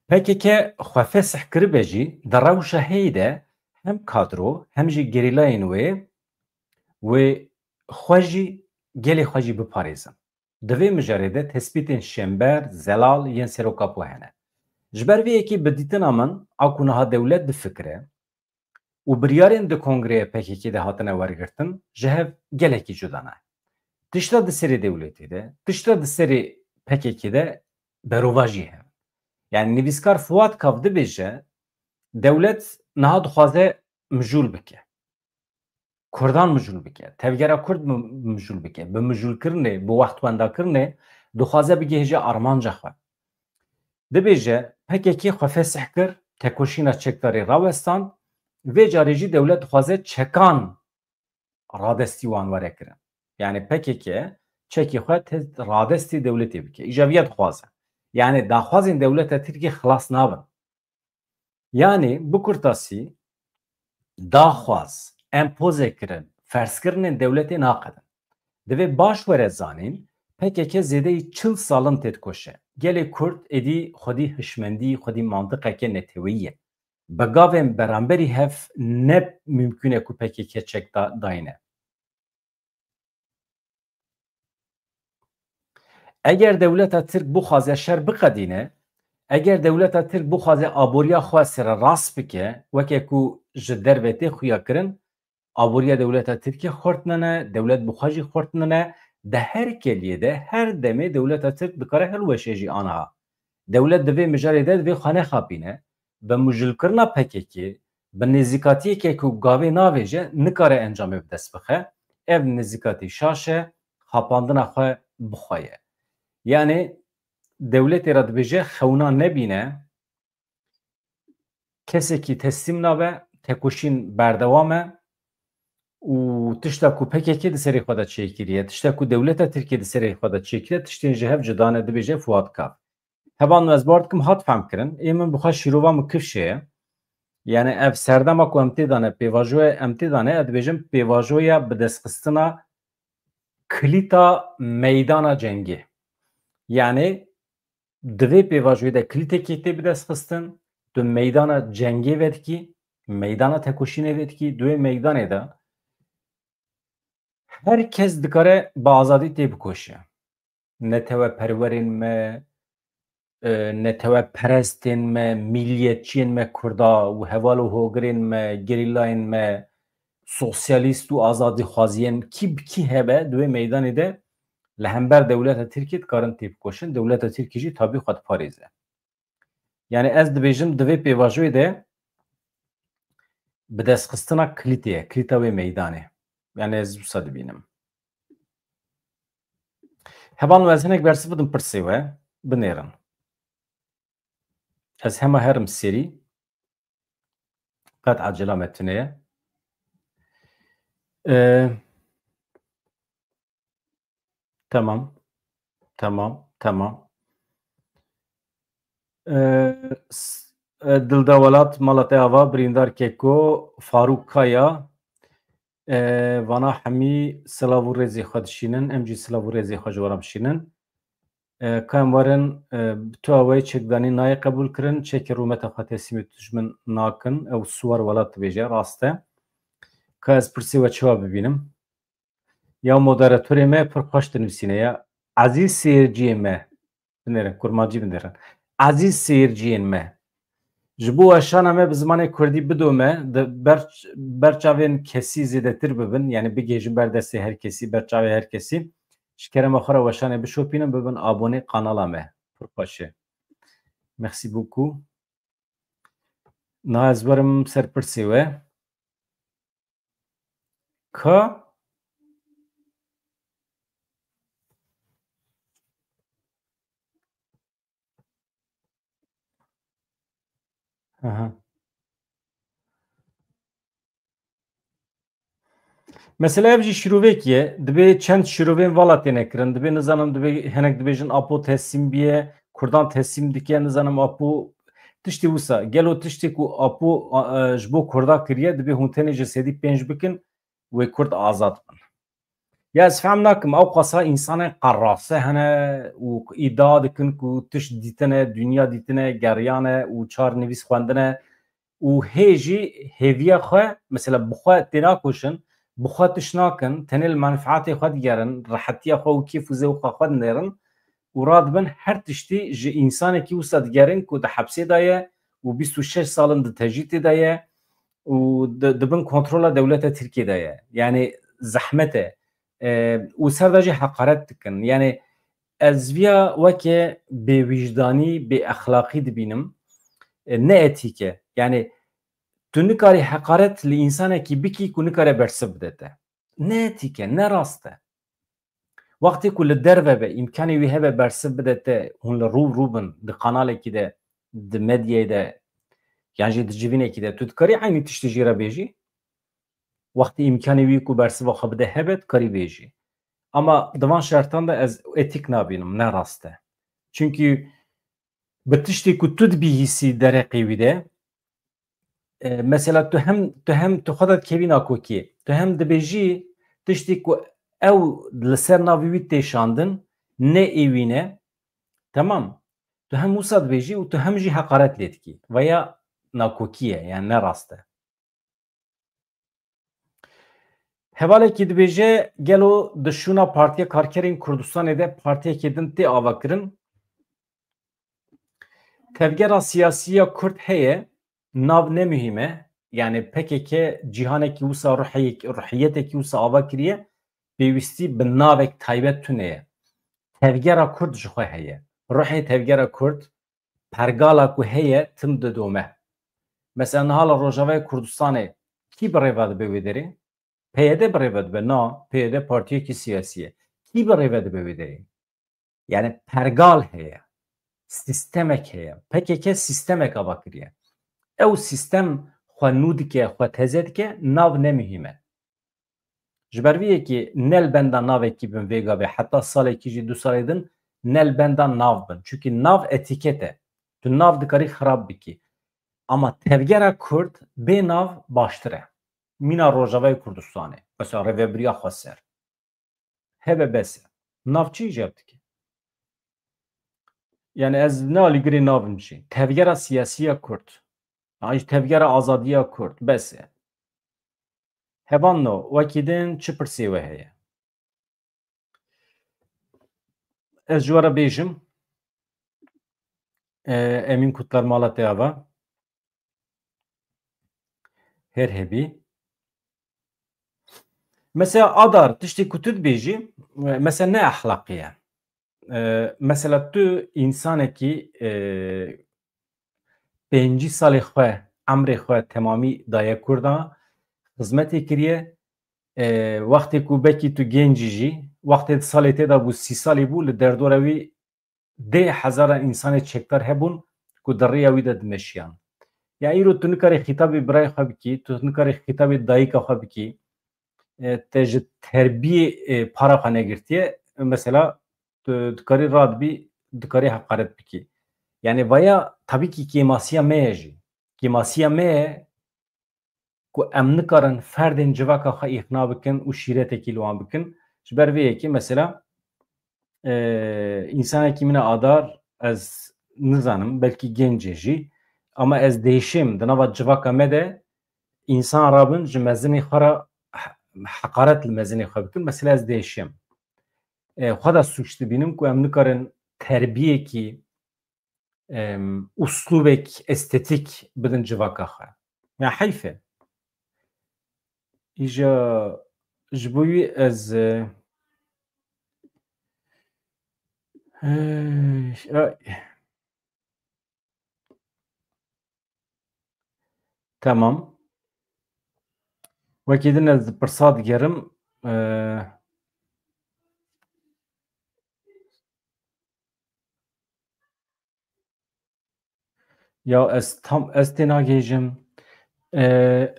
P K K xwe fesih kiribe jî di rewşa heyî de hem kadro hem jî gerîlayên wê, wê xwe jî, gelê xwe jî biparêzin. Di vê mijarê de tespîtên Şember, Zelal yên Serok Apo hene. Ji ber vê yekê bi dîtina min a ku niha dewlet difikire, û biryarên di kongreyê P K K de hatine wergirtin, ji hev gelekî cuda ne. Tişta di serê dewletê de, tişta di serê P K K de berovajî hene. Yani nivîskar Fuat Kav dibêje, dewlet niha dixwaze mijûl bike. Kurdan mijûl bike, tevgera Kurd mi-, mijûl bike, bi mijûlkirinê, bi wextwendakirinê dixwaze bigihêje armanca xwe. Dibêje, P K K xwe fesih kir, tekoşîna çekdarî rawestand, vê carê jî dewlet dixwaze çekan radestî wan were kirin. Yani P K K çekî xwe te-, radestî dewletê bike. Îja viya dixwaze. Yani daxwazên dewleta Tirkiyê xilas nabin. Yani bi kurtasî, daxwaz, empoze kirin, ferzkirinên dewletê naqedin. Divê baş were zanîn, P K K zêdeyî çil sal in têdikoşe. Gelê Kurd êdî xwedî hişmendî, xwedî mantiqeke neteweyî ye. Bi gavên beramberî hev ne mimkun e ku P K K çek da-, dayne. Eger dewleta Tirk bixwaze şer biqedîne, eger dewleta Tirk bixwaze aboriya xwe sererast bike, weke ku ji derve tê xuya kirin, aboriya dewleta Tirkiyê xurt nine, dewlet bi xwe jî xurt nine, di her keliyê de, her demê dewleta Tirk dikare hilweşe jî aniha. Dewlet di vê mijarê de divê xwe nexapîne, bi mijûlkirina P K K, bi nêzîkatiyeke ku gavê navêje, nikare encamê bi dest bixe. ev nêzîkatî şaş e, xapandina xwe bi xwe ye. Yanî dewletê re dibêje xewna nebîne, kesekî teslîm nabe, tekoşîn berdewam e û tişta ku P K K di serê xwe de çêkiriye, tişta ku dewleta Tirkiyê di serê xwe de çêkiriye, tiştên ji hev cuda ne, dibêje Fuat Kav. Hevalno ez bar dikim hat fehm kirin. Ê min bi xwe şîrova min kifşê ye. Yani ev serdema ku em tê de ne, pêvajoya em tê de ne, ez dibêjim pêvajoya bidestxistina kilîta meydana cengê. Yani di vê pêvajoyê de kilîtekê tê bidestxistin, tu meydana cengê vedikî, meydana tekoşînê vedikî, di wê meydanê de her kes dikare bi azadî tê bikoşe. Neteweperwerên me, e, neteweperestên me, milliyetçiyên me Kurda û heval û hogirên me, gerîlayên me, sosyalîst û azadîxwaziyên kî bi kî hebe di wê meydanê de li hember dewleta Tirkiyê dikarin têbikoşin, dewleta Tirkiyê jî tabî xwe diparêze. Yani ez dibêjim di vê pêvajoyê de bidestxistina kilîtê ye, kilîta wê meydanê. Yani ez wisa dibînim. Hevalno ez hinek bersiv bidim pirsê we, binêrin. Ez hema herim serî. Qet acela me tune ye. Ee, tamam. Tamam. Tamam. Ee, s- e, Dilda Welat, mala te ava, Birîndar Keko, Farûk Kaya, e, vana hemî silav û rêzê xwe dişînin, em jî silav û rêzê xwe ji we re bişînin. E, ka em werin, e, bi tu awayî çekdanî nayê qebûl kirin, çekê rûmeta xwe teslîmê dijmin nakin, ew siwar welat dibêje, rast e. Ka ez pirsê we çawa bibînim? Ya moderatorê me pir xweş dinivîsîne ya. Ezîz seyirciyên me, binêrin, kurmancî binêrin. Ezîz seyirciyên me, ji bo weşana me bi zimanê kurdî bidome, di ber, ber çavên kesî zêdetir bibin, yani bigihêjin ber destê her kesî, ber çavê her kesî. Ji kerema xwe re weşanê bişopînin, bibin abonê kanala me. Pir xweş e. Merci beaucoup. Niha ez werim ser pirsê we. Ka? Aha. Mesela ev jî şîrovekî ye. Dibê çend şîrovên vala têne kirin. Dibê nizanim, dibê hinek dibêjin Apo teslîm biye, Kurdan teslîm dike, nizanim Apo tiştê wisa. Gelo tiştê ku Apo, a, e, ji bo Kurda kiriye, dibê hûn tenê ji sedî pênc bikin, wê Kurd azad bin. Ya ez fehm nakim, ew qasa însanên qerase hene û îdia dikin ku tişt dîtine, dinya dîtine, geriyane û çar nivîs xwendine û hê jî hêviya xwe, mesela bi xwe tênakoşin, bi xwe tişt nakin, tenê li menfeetê xwe digerin, rehetiya xwe û kêf û zewqa xwe dinêrin û radibin her tiştî ji însanekî wisa digerin ku di hepsê de ye û bîst û şeş sal in di tecrîtê de ye û di, di bin kontrola dewleta Tirkiyê de ye. Yani zehmet e. E, û ser de jî heqaret dikin. Yani ez viya weke bêwîjdanî, bêexlaqî dibînim. E, ne etîk e. Yani tu nikarî heqaret li însanekî bikî ku nikare bersiv bide te. Ne etîk e, ne rast e. Wextê ku li derve be, îmkanê wî hebe bersiv bide te, hûn li rû rû bin, di kanalekî de, di medyayê de, yan jî di civînekî de, tu dikarî eynî tiştê jê re bêjî? Wextê îmkanê wî ku bersiva xwe bide hebe, dikarî bêjî. Ama di van şertan de ez etîk nabînim, ne rast e. Çunkî bi tiştê ku tu dibihîsî dereqê wî de, e, mesela tu hem, tu hem tu xwe de dikevî nakokiyê, tu hem dibêjî tiştê ku ew li ser navê wî tê şandin, ne ê wî ne, temam. Tu hem wisa dibêjî û tu hem jî heqaret lê dikî. Veya nakokî ye, yani ne rast e. Hevalekî dibêje, gelo di şûna Partiya Karkerên Kurdistanê de partiyekê din tê avakirin? Tevgera siyasî ya Kurd heye, nav ne muhîm e. Yani P K K cîhanekî wisa ruhiyek-, ruhiyetekî wisa ava kiriye, pêwîstî bi navek taybet tune ye. Tevgera Kurd ji xwe heye. Ruhê tevgera Kurd, pergala ku heye, tim didome. Mesela niha li Rojavayê Kurdistanê kî bi rêva dibe wê derê? P Y D bi rê ve dibe, na, P Y D partiyekî siyasî ye. Kî bi rê ve dibe wê derê? Yani pergal heye. Sistemek heye. P K K sistemek ava kiriye. Ew sistem xwe nû dike, xwe teze dike, nav ne muhîm e. Ji ber vê yekê ne li benda navekî bin vê gavê, heta salekî jî du salê din ne li benda nav bin. Çunkî nav etîket e. Tu nav dikarî xirab bikî. Ama tevgera Kurd bê nav baştir e. Mîna Rojavayê Kurdistanê. Mesela rêvebiriya xweser. Hebe bes e. Nav çi îcab dike? Yani ez ne alîgirê nav im jî. Tevgera siyasî ya Kurd. An jî tevgera azadiya Kurd. Bes e. Hevalno, wekî din çi pirsê we heye? Ez ji we re bêjim. E, Emîn Kutlar mala te ava. Her hebî. Mesela Adar, tiştê ku tu dibêjî, e, mesela ne exlaqî ye. E, mesela tu însanekî, e, pêncî salê xwe, emrê xwe temamî daye Kurda, xizmetê kiriye. E, wextê ku bekî tu gencî jî, wextê di salê tê de bû, sî salî bû, li derdora wî dê hezaran însanê çekdar hebûn ku di rêya wî de dimeşiyan. Ya îro tu nikarî xîtabê birayê xwe bikî, tu nikarî xîtabê dayika xwe bikî, e, te ji terbiyê, e, para xwe negirtiye, mesela tu dikarî radibî, dikarî heqaret bikî. Yani vaya tabî kî kêmasiya me ye jî. Kêmasiya me ye ku em nikarin ferdên civaka xwe îqna bikin û şîretekî li wan bikin. Ji ber vê yekê mesela, e, însanekî min e Adar, ez nizanim, belkî genc e jî, ama ez dêşêm di nava civaka me de însan rabin ji mezinê xwe re he-, heqaret li mezinê xwe bikin. Mesela ez dêşêm. E, xwe de sûc dibînim ku em nikarin terbiyekî, em, uslûbek estetîk bidin civaka xwe. Ya heyf e. Îja ji bo wî ez, e, ey, ay. Tamam. Wekî din ez pirsa digerim. Ee, ya ez tam, ez tênagihêjim. Ee,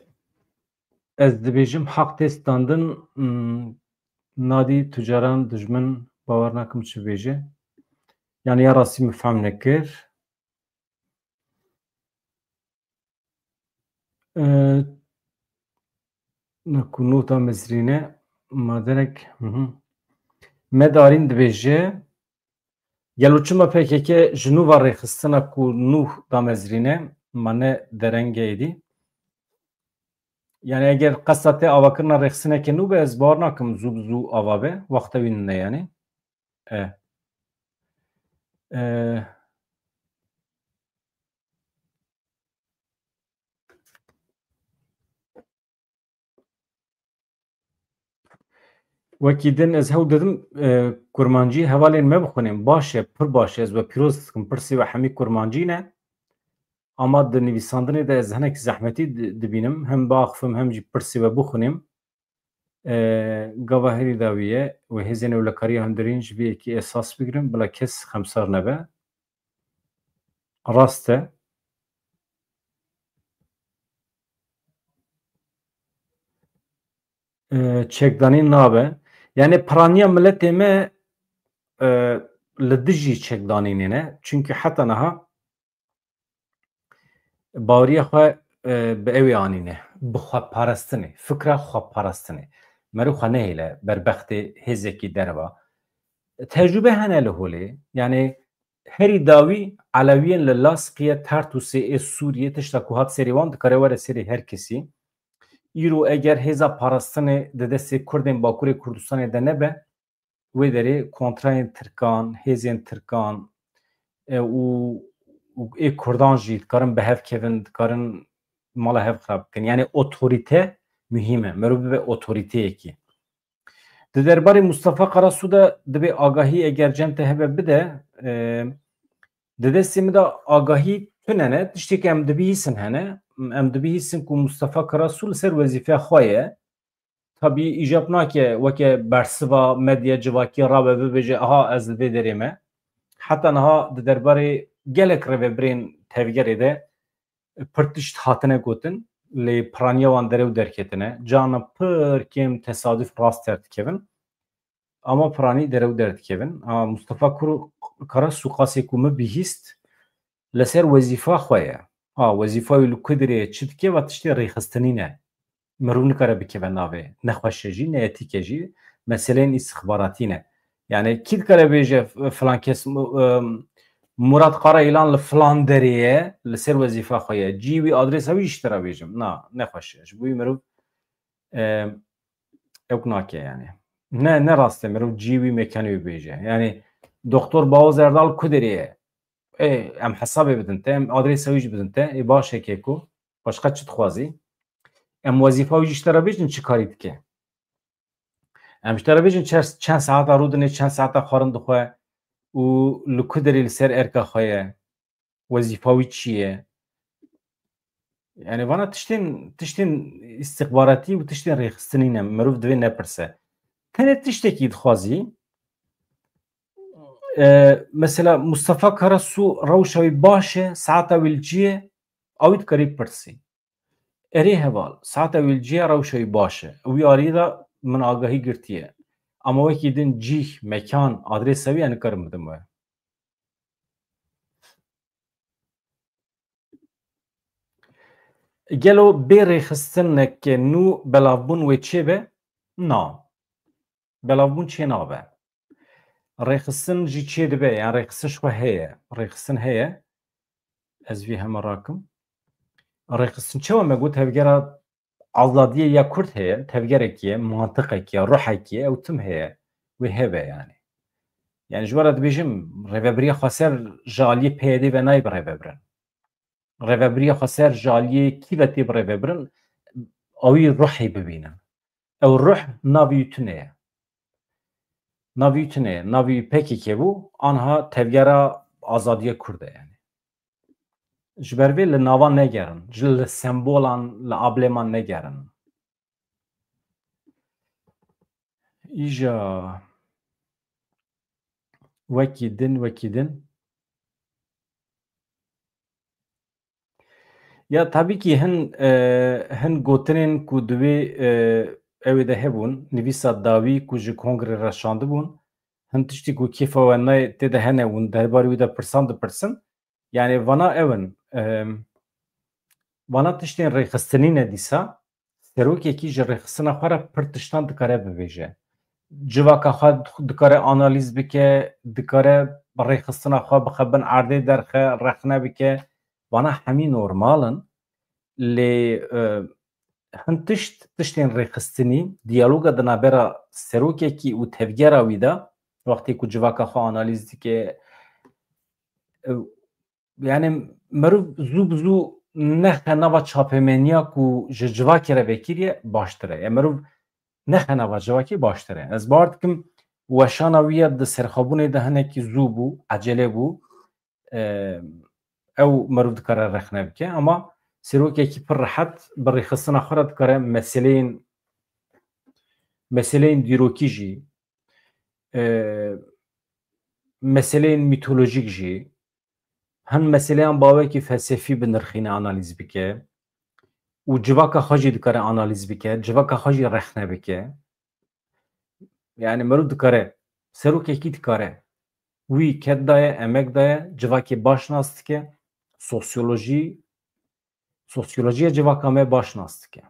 ez dibêjim haq tê standin, hmm, nadî tu caran dijmin bawer nakim çi bêje. Yani ya rastî min fehm nekir. Ee, ne ku nû damezrîne, madenek, hı hı. Medarîn dibêje, gelo çima P K K ji nû ve rêxistina ku nû damezrîne, ma ne derenge êdî. Yani eger qesta te avakirina rêxistineke nû be, ez bawer nakim zû bi zû ava be, wexta wî nine yani. E. E. Wekî din ez hewl didim, e, kurmancî hevalên me bixwînim. Baş e, pir baş e. Ez we pîroz dikim. Pirsê we hemî kurmancî ne. Ama di nivîsandinê de ez hinek zehmetî di-, dibînim. Hem biaxifim hem jî pirsê we bixwînim. E, gava herî dawî ye û hêzên ewlekariya hundirîn ji vê yekê esas bigirin, bila kes xemsar nebe. Rast e. E, çekdanîn nabe. Yani piraniya miletê me, e, li dijî çekdanînê ne. Çunkî heta niha baweriya xwe, e, bi ewê anîne, bi xweparastinê, fikra xweparastinê. Meriv xwe nehêle berbextê hêzekî derva. Tecrûbe hene li holê, yani herî dawî Elewiyên li Laskiye, Tertûsê ê Sûriyê, tişta ku hat serê wan dikare were serê her kesî. Îro eger hêza parastinê di destê Kurdên Bakurê Kurdistanê de nebe, wê derê kontrayên Tirkan, hêzên Tirkan, e, û, û ê Kurdan jî dikarin bi hev kevin, dikarin mala hev xirab bikin. Yani otorîte muhîm e. Meriv bibe otorîteyekî. Di derbarê Mustafa Karasu de dibê agahî eger cem te hebe bide, e, di destê min de agahî tune ne. Tiştê ku em dibihîsin hene. Em dibihîsin ku Mustafa Karasu li ser wezîfeya xwe ye. Tabî îcab nake weke bersiva medya civakî rabe bibêje, aha, ez li vê derê me. Heta niha di derbarê gelek rêvebirên tevgerê de pir tişt hatine gotin, lê piraniya wan derew derketine. Carna pir kêm tesaduf rast derdikevin. Ama piranî derew derdikevin. A, Mustafa Kuru Karasu qasê ku min bihîst, li ser wezîfa xwe ye. A, wezîfa wî li ku dirê çi dike, va tiştê rêxistinî ne. Mirov nikare bikeve navê. Ne xweş e jî, ne etîk e jî. Meseleyên îstixbaratî ne. Yani kî dikare bêje, f-, filan kes, mu-, em, Murat Karayilan li filan derê ye, li ser wezîfa xwe ye. Cî wî, adresa wî jî ji te re bêjim. Na, ne xweş e. Ji bo wî mirov, em, ewk nake yani. Ne, ne rast e mirov cî wî, mekanê wî bêje. Yani Doktor Bawo Zerdal ku derê ye? Ê, em hesabê bidin te, em adresa wî jî bidin te. Ê, baş e keko. Başqa çi dixwazî? Em wezîfa wî jî ji te re bêjin çi karî dike. Em ji te re bêjin çer-, çend saeta rûdinê, çend saeta xwarin dixwe û li ku derê li ser erka xwe ye, wezîfa wî çi ye? Yani vana tiştên, tiştên îstixbaratî û tiştên rêxistinî ne, mirov divê nepirse. Tenê tiştekî dixwazî, e, mesela Mustafa Karasu rewşa wî baş e, saeta wî li cî ye, ew dikarî pirsî. Erê heval, saeta wî li cî ye, rewşa wî baş e. Wî arî de min agahî girtiye. Ama wekî din cîh, mekan, adresa wî ez nikarim bidim we. Gelo bê rêxistineke nû belavbûn wê çêbe? Na. Belavbûn çê nabe. Rêxistin jî çê dibe, yani rêxistin ji xwe heye. Rêxistin heye. Ez vî heme rakim. Rêxistin çawa me got, tevgera azadiyê ya Kurd heye, tevgerekî ye, mantiqekî ye, ruhekî ye, ew tim heye. Wê hebe yani. Yani ji we re dibêjim, rêvebiriya xweser ji aliyê P Y D ve nayê birêvebirin. Rêvebiriya xweser ji aliyê kî ve tê birêvebirin, ewî ruhê bibînin. Ew ruh navî wî tune ye. Navî wî tune ye. Navî wî P K K bû, anha tevgera azadiya Kurd e yani. Ji ber vê li navan negerin, ji li sembolan, li ableman negerin. Îja wekî din, wekî din. Ya tabî kî hin, e, hin gotinên ku di wê, e, ew ê de hebûn, nivîsa dawî ku ji kongrê re şandibûn, hin tiştî ku kêfa we nayê tê de hene, hûn derbarê wî de pirsan dipirsin. Yani vana ew in, em, vana tiştên rêxistinî ne dîsa, serokekî ji rêxistina xwe re pir tiştan dikare bibêje. Civaka xwe dikare analîz bike, dikare rêxistina xwe bixe bin erdê derxe, rexne bike. Vana hemî normal in. Lê, e, hin tişt, tiştên rêxistinî, diyaloga di navbera serokekî û tevgera wî de, wextê ku civaka xwe analîz dike, e, yani meriv zû bi zû nexe nava çapemeniya ku ji civakê re vekiriye baştir e. Yani meriv nexe nava civakê baştir e. Ez bawer dikim weşana wî ya di serxwebûnê de hinekî zû bû, ecele bû. E, ew meriv dikare rexne bike, ama serokekî pir rehet bi rêxistina xwe re dikare meseleyên, meseleyên dîrokî jî, e, meseleyên mîtolojîk jî, hin meseleyan bawekî felsefî binirxîne, analîz bike û civaka xwe jî dikare analîz bike, civaka xwe jî rexne bike. Yani meriv dikare, serokekî dikare wî ked daye, emek daye, civakê baş nas dike, sosyolojî, sosyolojiya civaka me baş nas dike.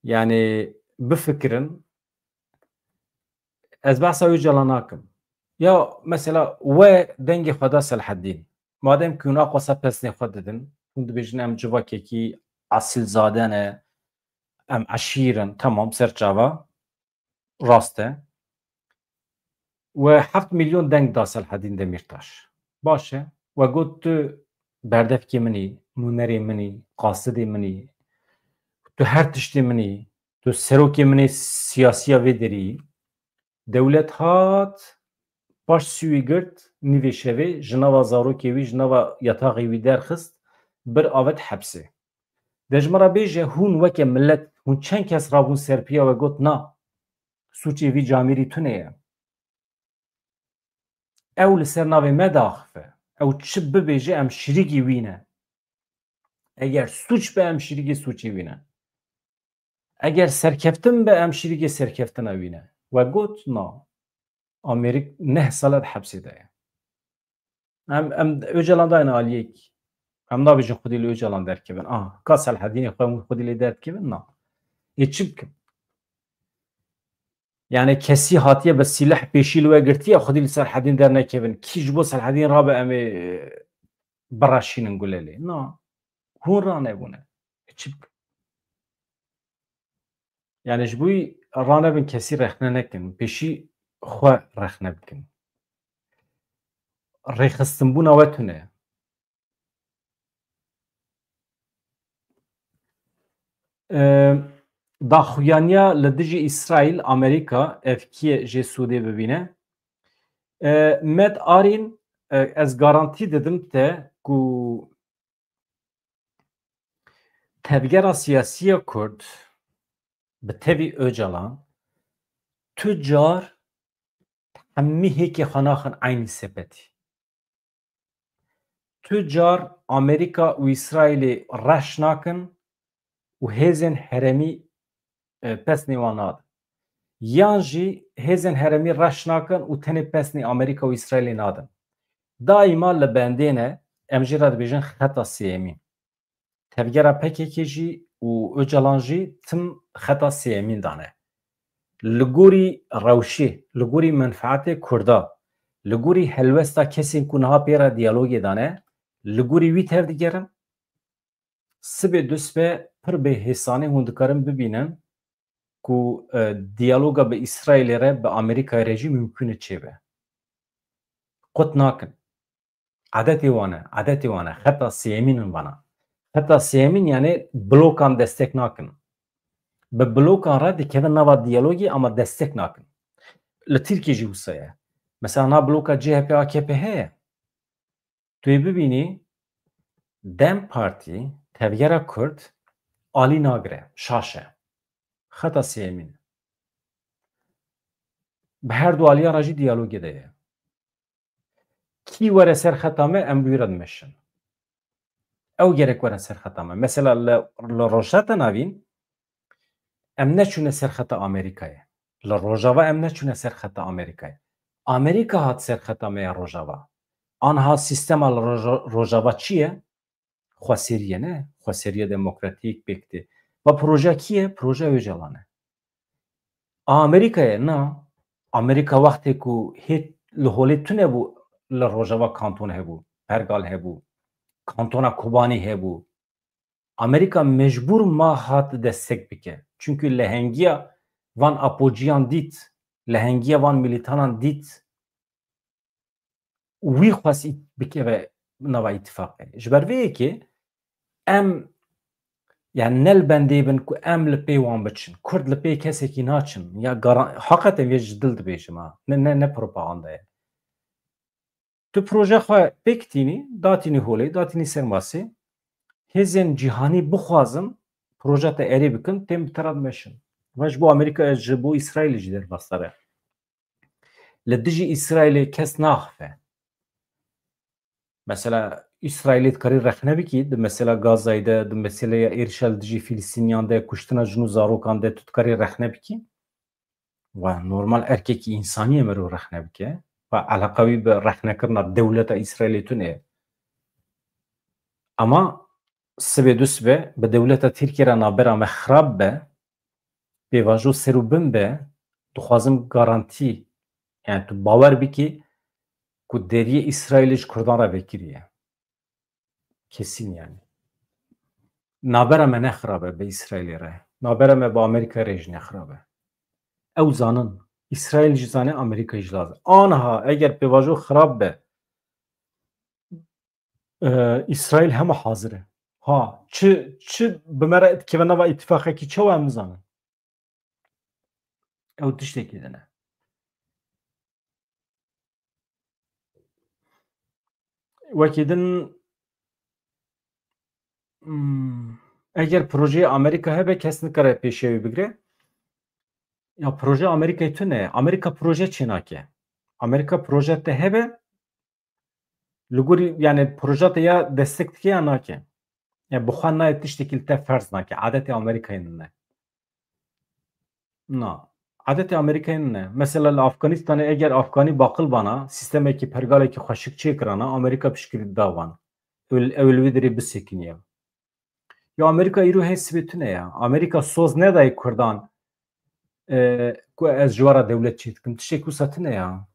Yani bifikirin, ez behsa Ocalan nakim. Ya mesela we dengê xwe da Selheddîn. Madem ku hûn aqwasa pesnê xwe didin, hûn dibêjin em civakekî esilzade ne, em eşîr in, temam, ser çava, rast e. We heft milyon deng da Selhedîn Demîrtaş. Baş e. We got tu berdevkê min î, nûnerê min î, qasidê min î, tu her tiştê min î, tu serokê min î siyasiya vê derî. Dewlet hat, paş sî wî girt, nîvê şevê ji nava zarokê wî, ji nava yataxê wî derxist, bir avêt hepsê. De ji min re bêje, hûn weke milet Hûn çend kes rabûn ser piya we got, na, sûcê vî camêrî tune ye. Ew li ser navê me diaxife. Ew çi bibêje, em şirîkî wî ne. Eger sûc be, em şirîkî sûcê wî ne. Eger serkeftin be, em şirîkê serkeftina wî ne. We got, na. Amerîk neh sala di hepsê de ye. Em, em Ocalan dayne aliyek. Em nabêjin xwedî li Ocalan derkevin. Aha, ka Selhedînê xwe hûn xwedî lê derdikevin? Na. Ê çi bikin? Yani kesî hatiye bi sîleh pêşî li we girtiye, xwedî li Selhedîn dernekevin. Kî ji bo Selhedîn rabe, em ê, e, bireşînin gule lê? Na. Hûn ranebûne. Ê çi bikin? Yani ji bo wî ranebin, kesî rexne nekin. Pêşî xwe rexne bikin. Rêxistinbûna we tune. Ee, daxuyaniya li dijî Îsraîl, Amerîka, ev kî ye jê sûdê bibîne? Ee, Met Arîn, e, ez garantî didim te ku tevgera siyasî ya Kurd bi tevî Ocalan tu car hemî hêkê xwe naxin eynî sepetî. Tu car Amerîka û Îsraîlê reş nakin û hêzên herêmî, e, pesnê wan nadin. Yan jî hêzên herêmî reş nakin û tenê pesnê Amerîka û Îsraîlê nadin. Daîma li bendê ne, em jê re dibêjin xeta sêyemîn. Tevgera P K K jî û Ocalan jî tim xeta sêyemîn dane. Li gorî rewşê, li gorî menfaetê Kurda, li gorî helwesta kesên ku niha pê re diyalogê dane, li gorî wî tevdigerin. Sibê dusbe pir bê hêsanê hûn dikarin bibînin ku, e, diyaloga bi Îsraîlê re, bi Amerîkayê re jî mimkûn e çêbe. Qut nakin. Adetê wan e, adetê wan e. Xeta sêyemîn in vana. Xeta sêyemîn, yani blokan destek nakin. Bi blokan re dikevin nava diyalogî, ama destek nakin. Li Tirkiyê jî wisa ye. Mesela na bloka C H P A K P heye. Tu yê bibînî DEM Partî, Tevgera Kurd, alî nagire, şaş e. Xeta sêyemîn e. Bi her du aliyan re jî diyalogê de ye. Kî were ser xeta me, em bi wî re dimeşin. Ew gerek were ser xeta me. Mesela li, li Rojhilata Navîn em neçûne ser xeta Amerîkayê. Li Rojava em neçûne ser xeta Amerîkayê. Amerîka hat ser xeta me ya Rojava. Anha sîstema li Roja-, Rojava çi ye? Xweseriye ne, xweseriye demokratîk pêk tê. Va proje kî ye? Proje Ocalan e. A Amerîkayê na. Amerîka wextê ku hê li holê tune bû, li Rojava kanton hebû, pergal hebû, kantona Kobanî hebû. Amerîka mecbûr ma hat destek bike. Çunkî lehengiya van apociyan dît, lehengiya van milîtanan dît. Wî xwest ît-, bikeve nava îtîfaqê. Ji ber vê yekê em, yani ne li bendê bin ku em li pê wan biçin. Kurd li pê kesekî naçin. Ya garan-, haqeten vê ji dil dibêjim ha. Ne, ne, ne propaganda ye. Tu proje xwe pêk tînî, datînî holê, datînî ser masê. Hêzên cîhanî bixwazin proje te erê bikin, tên bi te re dimeşin. Ve ji bo Amerîka, ji bo Îsraîlê jî derbasdar e. Li dijî Îsraîlê kes naxife. Mesela Îsraîlê dikarî rexne bikî, di mesela Gazayê de, di meseleya êrişa li dijî Filistîniyan de, kuştina jin û zarokan de tu dikarî rexne bikî. Ve normal erkekî însanî ye merû rexne bike. Ve eleqa wî bi rexnekirina dewleta Îsraîlê tune ye. Ama sibê du sibe bi dewleta Tirkiyê re nabera me xirab be, pêvajo ser û bin be, dixwazim garantî, yani tu bawer bikî ku deriyê Îsraîlê ji Kurdan re vekirî ye. Kesîn yani. Nabera me ne xirab e bi Îsraîlê re. Nabera me bi Amerîka re jî ne xirab e. Ew zanin. Îsraîl jî zane, Amerîka jî lazim. Anha eger pêvajo xirab be, e, Îsraîl hema hazir e. Ha, çi, çi bi me re dikeve nava îtîfaqekî çawa em nizanin. Ew tiştekî din e. Wekî din, hmm, Eger projeyê Amerîka hebe, kes nikare pêşiya wî bigire. Ya proje Amerîkayê tune ye. Amerîka proje çênake. Amerîka proje te hebe, li gorî, yani proje te ya destek dike ya nake. Ya bi xwe nayê tiştekî li te ferz nake. Adetê Amerîkayê nine. Na. Adetê Amerîkayê nine. Mesela li Afganistanê eger Afganî baqil bana, sîstemekî pergalekî xweşik çêkirana, Amerîka piştgirî dida wan. Ew, ew li wê derê bisekiniye. Ya Amerîka îro hê sibê tune ya. Amerîka soz nedayê Kurdan, e, ku ez ji we re dewlet çêdikim. Tiştek wisa tune ya.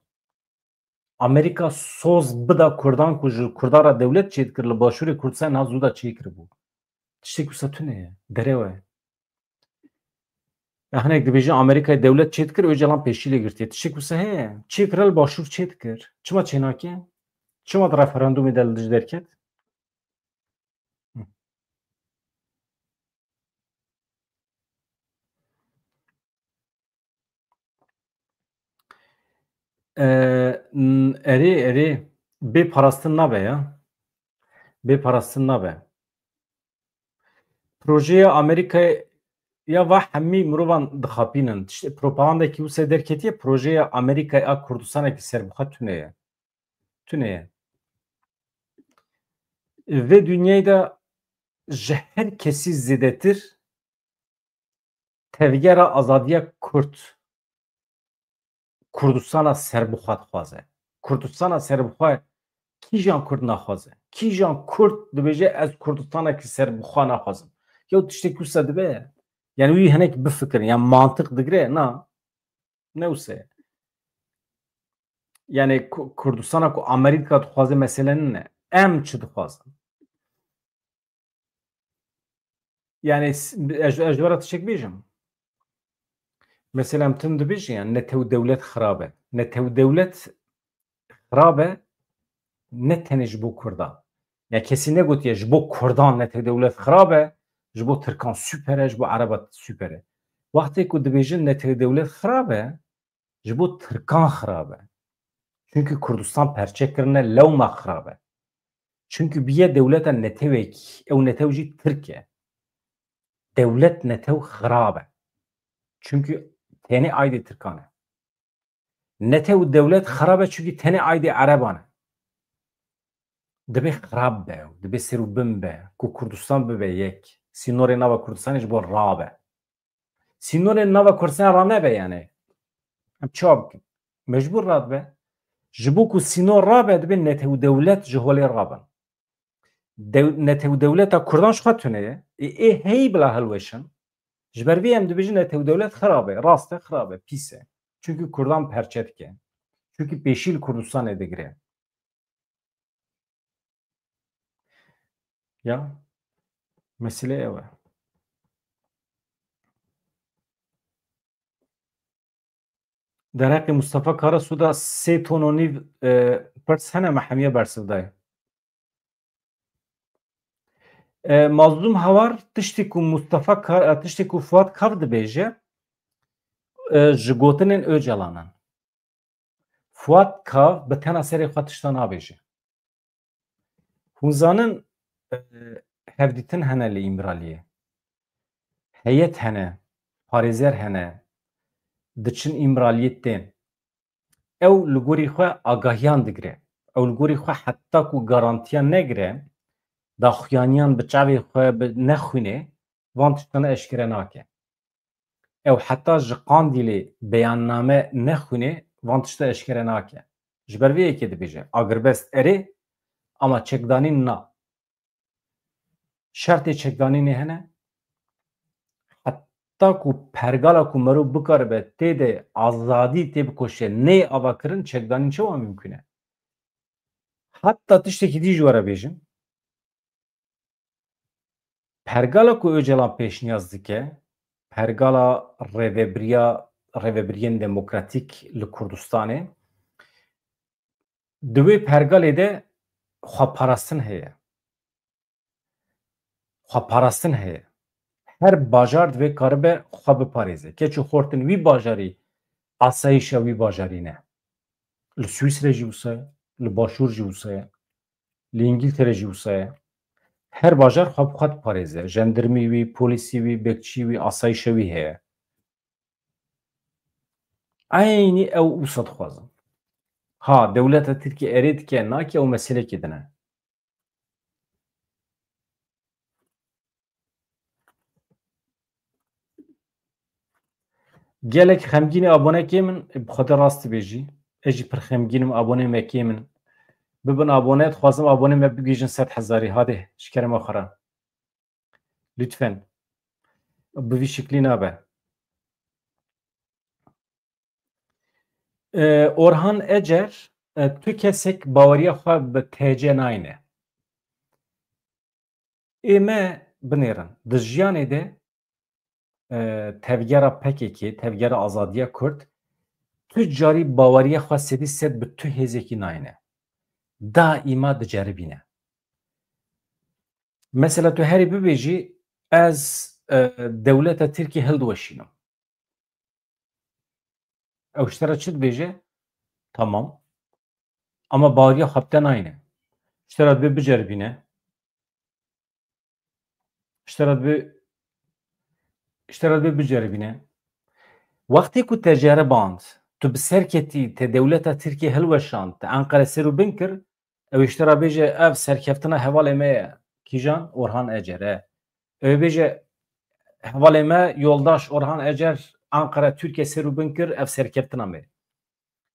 Amerîka soz bida Kurdan ku ji Kurdan re dewlet çêdikir, li Başûrê Kurdistan niha zû da çêkiribû. Tiştek wisa tune ye. Derew e. Ya hinek dibêjin Amerîkayê dewlet çêdikir, Ocalan pêşî lê girtiye. Tiştek wisa heye. Çêkire li Başûr çêdikir. Çima çênake? Çima di referandumê de li dij derket? E, n-, erê, erê, bê parastin nabe ya. Bê parastin nabe. Projeya Amerîkayê ya va hemî mirovan dixapînin. Tişt-, propagandekî wisa derketiye, projeya Amerîkayê a Kurdistanekî serbixwe tune ye. Tune ye. Vê dinyayê de ji her kesî zêdetir tevgera azadiya Kurd Kurdistana serbixwe dixwaze. Kurdistana serbixwe kîjan Kurd naxwaze? Kîjan Kurd dibêje ez Kurdistanekî serbixwe naxwazim? Yew tiştekî wisa dibe. Yani wî hinek bifikirin. Yani mantiq digire? Na. Ne wisa ye. Yani Ku-, Kurdistana ku Amerîka dixwaze mesele nine. Em çi dixwazin? Yani s-, ez, ez ji we re tiştek bêjim. Mesela em tim dibêjin, yani netew dewlet xirab e. Netew dewlet xirab e, ne tenê ji bo Kurdan. Ya kesî negotiye ji bo Kurdan netew dewlet xirab e, ji bo Tirkan super e, ji bo Ereba super e. Wextê ku dibêjin netew dewlet xirab e, ji bo Tirkan xirab e. Çunkî Kurdistan perçe kirine lewma xirab e. Çunkî biye dewleta netewekî, ew netew jî Tirk e. Dewlet netew xirab e. Çunkî tenê aydê Tirkan e. Netew dewlet xirab e çunkî tenê aydê Ereban e. Dibê xirab be, dibê ser û bin be, ku Kurdistan bibe yek. Sînorê nava Kurdistanê ji bo rabe. Sînorên nava Kurdistanê ranebe yani. Em çawa bikin? Mecbûr radibe. Ji bo ku sînor rabe, dibê netew dewlet ji holê rabin. Dew-, netew dewleta Kurdan ji xwe tune ye. Ê, ê heyî bila hilweşin. Ji ber vê em dibêjin netew dewlet xirab e, rast e, xirab e, pîs e. Çunkî Kurdan perçe dike. Çunkî pêşî li Kurdistanê digire. Ya, mesele ew e. Dereqê Mustafa Karasu da sê ton û nîv, e, pirs hene, me hemiye bersiv daye. E, Mazlûm Hawar tiştê ku Mustafa Kar-, e, tiştê ku Fuat Kav dibêje, e, ji gotinên Ocalan in. Fuat Kav bi tena serê xwe tişta nabêje. Hûn zanin, e, hevdîtin hene li Îmraliyê. Heyet hene, parêzer hene, diçin Îmraliyê tên. Ew li gorî xwe agahiyan digire. Ew li gorî xwe heta ku garantiyan negire, daxuyaniyan bi çavê xwe bi nexwîne, van tiştane eşkere nake. Ew heta ji Qandîlê beyanname nexwîne, van tişta eşkere nake. Ji ber vê yekê dibêje, agirbest erê, ama çekdanîn na. Şertê çekdanînê hene, heta ku pergala ku merov bikaribe tê de azadî tê bikoşe, neyê avakirin, çekdanîn çawa mimkun e? Heta tiştekî dî ji we re bêjim. Pergala ku Ocalan pêşniyaz dike, pergala rêvebiriya, rêvebiriyên demokratîk li Kurdistanê, di wê pergalê de xweparastin heye. Xweparastin heye. Her bajar divê karibe xwe biparêze. Keç û xortên wî bajarî asayîşa wî bajarî ne. Li Swîsre jî wisa ye, li Başûr jî wisa ye, li Îngiltere jî wisa ye. Her bajar xwe bi xwe diparêze. Jendirmî wî, polîsî wî, bekçî wî, asayişa wî heye. Eynî ew wisa dixwazin. Ha, dewleta Tirkiyê erê dike, nake, ew meselekê din e. Gelek xemgîn e abonekê min, bi Xwedê rast dibêjî. Ez jî pir xemgîn im, abonê me kêm in. Bibin abone, dixwazim abonê me bigihîjin sed hezarî. Hadê, ji kerema xwe re. Lütfen. Bi vî şiklî nabe. Ee, Orhan Ecer, e, tu kesek baweriya xwe bi T C nayne. Ê me binêrin. Di jiyanê de, e, tevgera P K K, tevgera azadiya Kurd, tu carî baweriya xwe sedî sed bi tu hêzekî nayne. Daîma diceribîne. Mesela tu herî bibêjî, ez, e, dewleta Tirkiyê hildiweşînim. Ew ji te re çi dibêje? Tamam. Ama baweriya xwe bi te nayne. Ji te re dibê biceribîne. Ji te re dibê, ji te re dibê biceribîne. Wextê ku te ceriband, tu bi ser ketî, te dewleta Tirkiyê hilweşand, te Enqere ser û bin kir, ew ê ji te re bêje, ev serkeftina hevalê me ye. Kîjan? Orhan Ecer e. Ew ê bêje, hevalê me, yoldaş Orhan Ecer, Enqere, Tirkiye ser û bin kir, ev serkeftina me.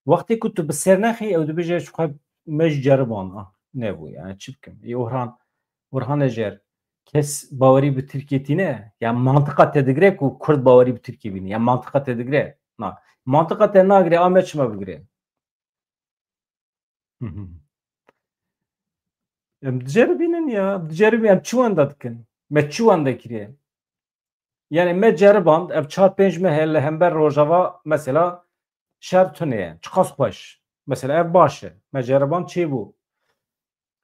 Wextê ku tu bi ser nexî, ew dibêje, ji xwe me jî ceriband. Ah, nebû, yani çi bikim? Ê Orhan, Orhan Ecer, kes bawerî bi Tirkiyê tîne? Ya mantiqa te digire ku Kurd bawerî bi Tirkiyê bîne? Ya mantiqa te digire? Na. Mantiqa te nagire, a me çima bigire? Hı hı. Em diceribînin ya, diceribînin, em çi wenda dikin? Me çi wenda kiriye? Yani me ceriband, ev çar pênc meh e li hember Rojava mesela şer tune ye. Çiqas xweş. Mesela ev baş e. Me ceriband çêbû.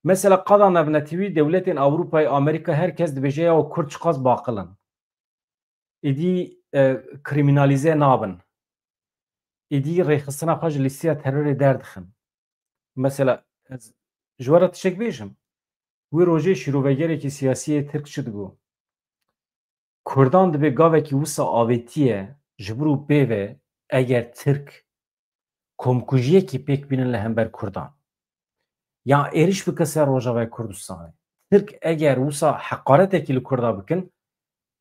Mesela qada navnetewî dewletên Ewropayê, Amerîka, her kes dibêje ya Kurd çiqas baqil in. Êdî, e, krîmînalîze nabin. Êdî rêxistina xwe ji lîsteya terorê derdixin. Mesela, ez ji we re tiştek bêjim. Wî rojê şîrovegerekî siyasî yê Tirk çi digot? Kurdan dibê gavekî wisa avêtî ye, ji vir û pê ve eger Tirk komkujiyekî pêk bînin li hember Kurdan, ya êrîş bike ser Rojavayê Kurdistanê. Tirk eger wisa heqaretekî li Kurda bikin,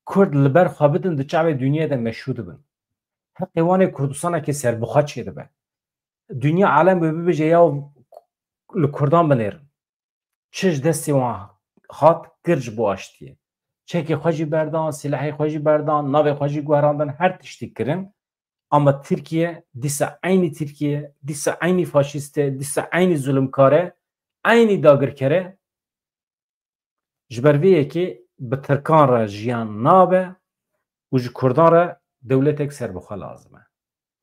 Kurd li ber xwe bidin, di çavê dinyê de meşhûr dibin. Heqê wan ê Kurdistanekê serbixwe çêdibe. Dinya alem wê bibêje ya li Kurdan binêrin. Çi ji destê wan hat, kir ji bo aştiyê. Çekê xwe jî berdan, silahê xwe jî berdan, navê xwe jî guherandin, her tiştî kirin. Ama Tirkiye dîsa eynî Tirkiye, dîsa eynî faşîst e, dîsa eynî zulmkar e, eynî dagirker e. Ji ber vê yekê bi Tirkan re jiyan nabe û ji Kurdan re dewletek serbixwe lazim e.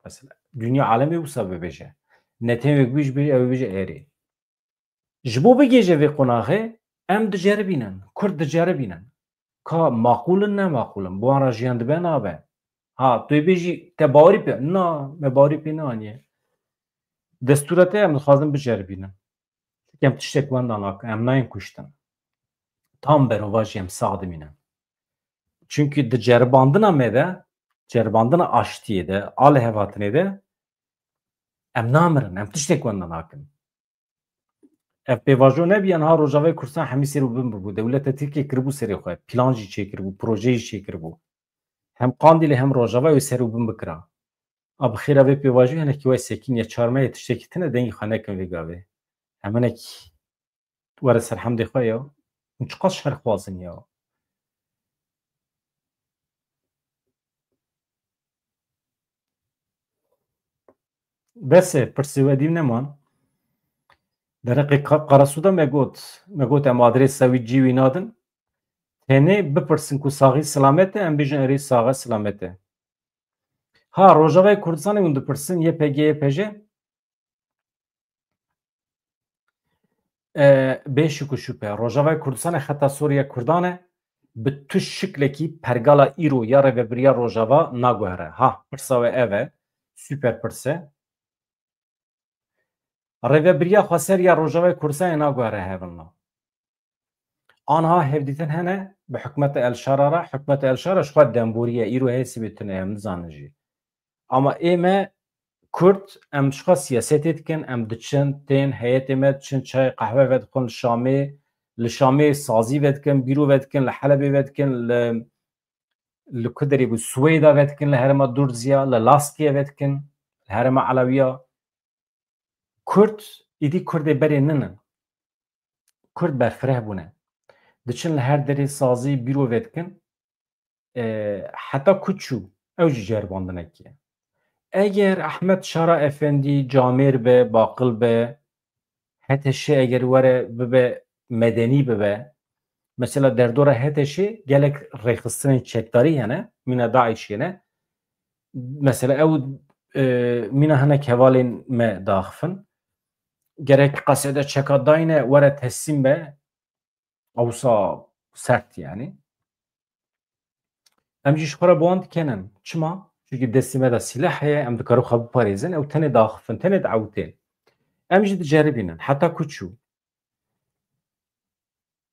Mesela, dinya alemê wisa bibêje. Netewek bî ji bê, ew bêje erê. Ji bo bigihêje vê qonaxê, em diceribînin. Kurd diceribînin. Ka maqûl in, ne maqûl in. Bi wan re jiyan dibe, nabe. Ha, tu yê bêjî, te bawerî pê? Na, me bawerî pê neaniye. Destûra te em dixwazin biceribînin. Çunke em tiştek wenda nakin, em nayên kuştin. Tam berovajî em sax dimînin. Çunkî di ceribandina me de, ceribandina aştiyê de, a lihevhatinê de, em namirin, em tiştek wenda nakin. Ev pêvajo nebî, niha Rojavayê Kurdistan hemî ser û bin bibû. Dewleta Tirkiye kiribû serê xwe, plan jî çêkiribû, proje jî çêkiribû. Hem Qandîlê hem Rojava wê ser û bin bikira. A bi xêra vê pêvajoyê hinekî we sekîniye, çar mehê tiştekî tune, dengê xwe nekin vê gavê. Em hinekî were ser hemdê xwe ya. Hûn çiqas şer xwazin ya. Bes e, pirsê we dî neman. Dereqê Ka-, Karasuda me got, me got em adresa wî cî wî nadin. Tenê bipirsin ku saxî silamet e, em bêjin erê saxe silamet e. Ha, Rojavayê Kurdistanê hûn dipirsin, Y P G, Y P J? E, bê şik û şüphe, Rojavayê Kurdistanê xeta sor ya Kurdan e, bi tu şiklekî pergala îro ya rêvebiriya Rojava naguhere. Ha, pirsa we ev e, super pirs e. Rêvebiriya xweser ya Rojavayê Kurdistanê naguhere hevilna. Anha hevdîtin hene bi hikûmeta El Şara re, hikûmeta El Şara ji xwe demboriye, îro heye sibê tune, em nizanin jî. Ama ê me Kurd, em ji xwe siyasetê dikin, em diçin, tên heyetê me diçin, çay qehwe vedixwin li Şamê, li Şamê sazî vedikin, bîro vedikin, li Helebê vedikin, li, li ku derê bû, Swêda vedikin, li herêma Durziya, li Laskiye vedikin, li herêma Elewiya. Kurd, îdî Kurdê berê ninin. Kurd berfireh bûne. Diçin li her derê sazî bîro vedikin. E, heta ku çû, ew jî ceribandinekê ye. Eger Ehmed Şara Efendî camêr be, baqil be, H T Ş eger were bibe, medenî bibe, mesela derdora H T Ş gelek rêxistinên çekdarî hene, mîna DAIŞ hene. Mesela ew, e, mîna hinek hevalên me daxifin. Gerek qesede çeka dayne, were teslîm be, ewsa sert yani. Em jî ji xwe re bi wan dikenin. Çima? Çunkî destê me de sîleh heye, em dikarin xwe biparêzin, ew tenê daxifin, tenê diewtên. Em jî diceribînin. Heta ku çû?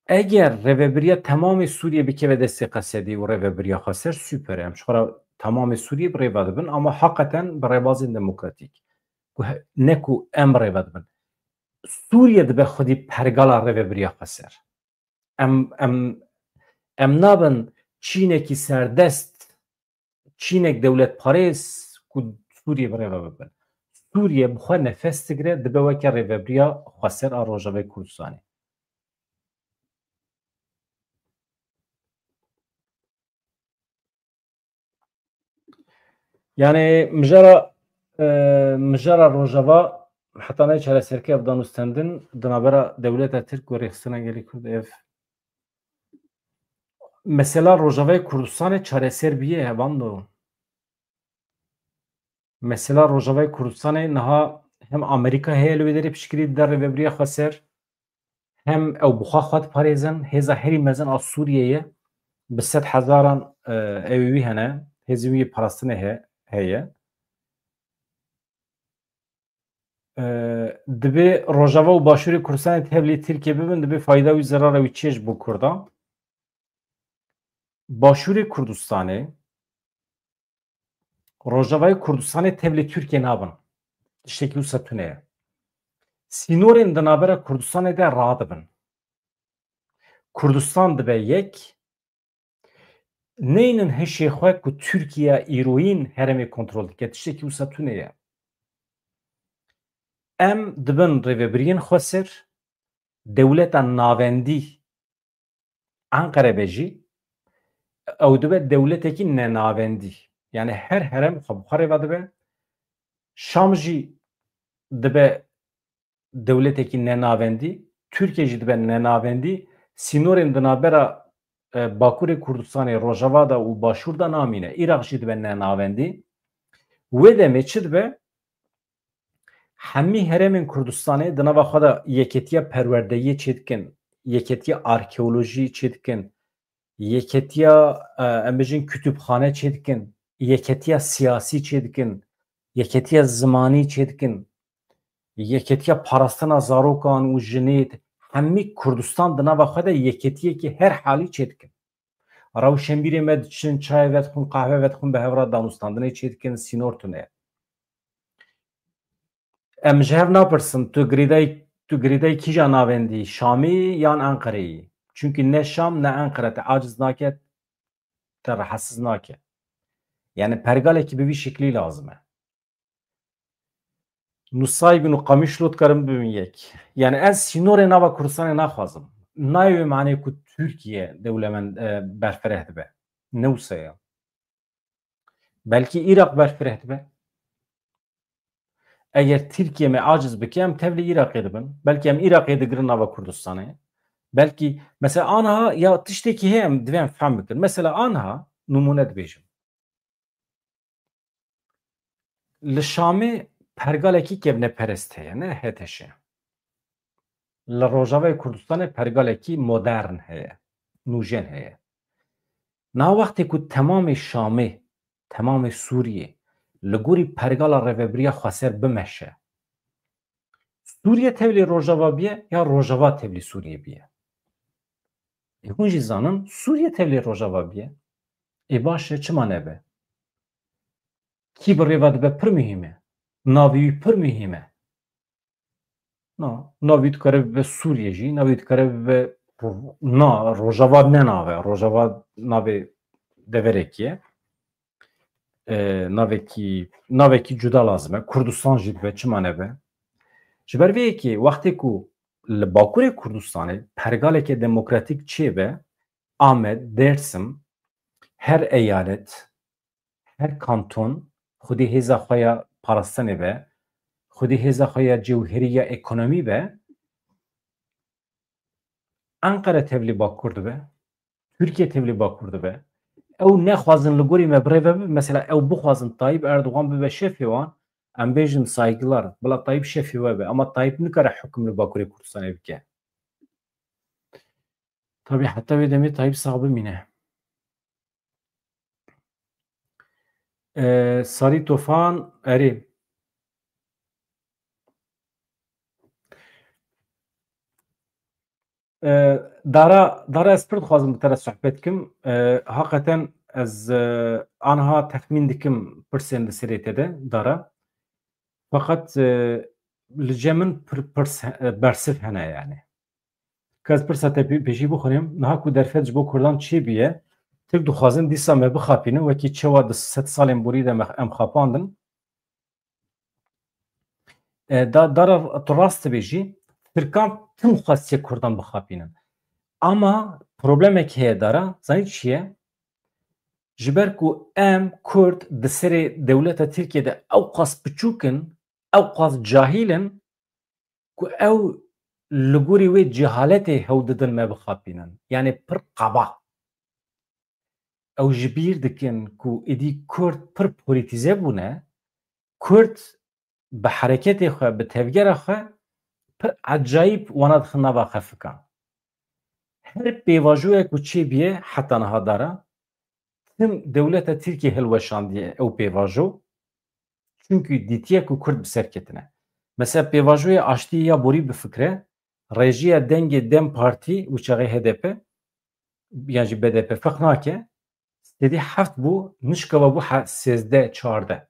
Eger rêvebiriya temamê Sûriyê bikeve destê Qesedî û rêvebiriya Xweser, super e. Em ji xwe re temamê Sûriyê bi rêve dibin, ama heqeten bi rêbazên demokratîk. Ku he-, ne ku em bi rêve dibin. Sûriye dibe xwedî pergala rêvebiriya Xweser. Em, em, em nabin çînekî serdest, çînek dewletparêz ku Sûriye bi rêve bibin. Sûriye bi xwe nefes digire, dibe weke rêvebiriya Xweser a Rojavayê Kurdistanê. Yani mijara, e, mijara Rojava heta ne çareserke ev danûstendin di navbera dewleta Tirk û rêxistina gelê Kurd ev mesela Rojavayê Kurdistanê çareser biye, hevan do. Mesela Rojavayê Kurdistanê niha hem Amerîka heye li wê derê piştgirî dide rêvebiriya Xweser, hem ew bi xwe xwe diparêzin. Hêza herî mezin a Sûriyeyê bi sed hezaran, e, ew wî hene, hêzên wî parastinê he-, heye. E, dibê Rojava û Başûrê Kurdistanê tevlî Tirkiye bibin, dibê fayda wî zerara wî çê ji bo Kurdan. Başûrê Kurdistanê, Rojavayê Kurdistanê tevlî Tirkiye nabin. Tiştekî wisa tune ye. Sînorên di navbera Kurdistanê de radibin. Kurdistan dibe yek, neynin hişê xwe ku Tirkiye îroyîn herêmê kontrol dike. Tiştekî wisa tune ye. Em dibin rêvebiriyên xweser, dewleta navendî Enqere be jî, ew dibe dewletekî nenavendî. Yani her herem xwe bi xwe rêve dibe. Şam jî dibe dewletekî nenavendî. Tirkiye jî dibe nenavendî. Sînorên di navbera, e, Bakurê Kurdistanê, Rojava de û Başûr de namîne. Îraq jî dibe nenavendî. Wê demê çi dibe? Hemî herêmên Kurdistanê di nava xwe de yeketiya perwerdeyiyê çêdikin, yeketiya arkeolojî çêdikin, yeketiya, e, em bêjin, kutubxane çêdikin, yeketiya siyasî çêdikin, yeketiya zimanî çêdikin, yeketiya parastina zarokan û jinê, hemî Kurdistan di nava xwe de yeketiyekî her halî çêdikin. Rewşenbîrê me diçin, çayê vedixwin, qehwe vedixwin, bi hev re danûstandinê çêdikin, sînor tune ye. Em ji hev napirsin, tu girêdayî, tu girêdayî kîja navendî, Şamî yan Enqereyî? Çunkî ne Şam ne Enqere te aciz nake, te rehetsiz nake. Yani pergalekî bi vî şeklî lazim e. Nusaybin û Qamişlo dikarin bibin yek. Yani ez sînorê nava Kurdistanê naxwazim. Nayê wê manê ku Tirkiye dewlemend, e, berfireh dibe. Ne wisa ye. Belkî Îraq berfireh dibe. Eger Tirkiye me aciz bike, em tevlî Îraqê dibin. Belkî em Îraqê digirin nava Kurdistanê. Belkî, mesela, anha ya tiştekî heye em divê em fehm bikin. Mesela, anha, nimûne dibêjim. Li Şamê pergalekî kevneperest heye, ne H T Ş. Li Rojavayê Kurdistanê pergalekî modern heye, nûjen heye. Niha wextê ku temamê Şamê, temamê Sûriyê li gorî pergala rêvebiriya xweser bimeşe, Sûriye tevlî Rojava biye ya Rojava tevlî Sûriye biye? Ê, hûn jî zanin Sûriye tevlî Rojava biye. Ê, baş e, çima nebe? Kî bi rê ve dibe pir muhîm e. Navê wî pir muhîm e. Na, navê wî dikare bibe Sûriye jî, navê wî dikare bibe Ro-, na, Rojava ne nav e. Rojava navê deverekî ye. E, navekî, navekî cuda lazim e. Kurdistan jî dibe, çima nebe? Ji ber vê yekê wextê ku li Bakurê Kurdistanê pergaleke demokratîk çêbe, Amed, Dêrsim, her eyalet, her kanton xwedî hêza xwe ya parastinê be, xwedî hêza xwe ya cewherî ya ekonomî be, Enqere tevlî Bakur dibe, Tirkiye tevlî Bakur dibe. Ew nexwazin li gorî me bi rê ve bibe. Mesela ew bixwazin Tayyip Erdogan bibe şefê wan, em bêjin saygılar, bila Tayyip şefê we be. Ama Tayyip nikare hukm li Bakurê Kurdistanê bike. Tabî heta wê demê Tayyip sax bimîne. Ee, Sarî Tofan, erê. Ee, Dara, Dara, ez pir dixwazim bi te re sohbet kim. Ee, haqeten ez, e, anha texmîn dikim pirsên li serê te de, Dara. Feqet, e, li cem min pir, pirs, e, bersiv hene yani. Kes pirsa te pê-, pêşî bixwînim. Niha ku derfet ji bo Kurdan çêbûye, Tirk dixwazin dîsa me bixapînin, wekî çawa di sed salên borî de me, em xapandin. E, da, Dara, tu rast dibêjî, Tirkan tim xwestiye Kurdan bixapînin. Ama problemek heye Dara, zanî çi ye? Ji ber ku em Kurd di serê dewleta Tirkiye de ew qas piçûk in, ew qas cahîl in, ku ew li gorî wê cehaletê hewl didin me bixapînin. Yanî pir qaba. Ew ji bîr dikin ku êdî Kurd pir polîtîze bûne, Kurd bi hereketê xwe, bi tevgera xwe pir ecayîb wana dixin nava xefikan. Her pêvajoyek ku çêbûye heta niha Dara, tim dewleta Tirkiyê hilweşandiye ew pêvajo. Çunkî dîtiye ku Kurd bi ser ketine. Mesela pêvajoya aştiyê ya borî bifikre, rêjiya dengê DEM Partî û çaxê H D P, yan jî B D P ferq nake, sêdî heft bû, nişkava bû he-, sêzdeh, çardeh.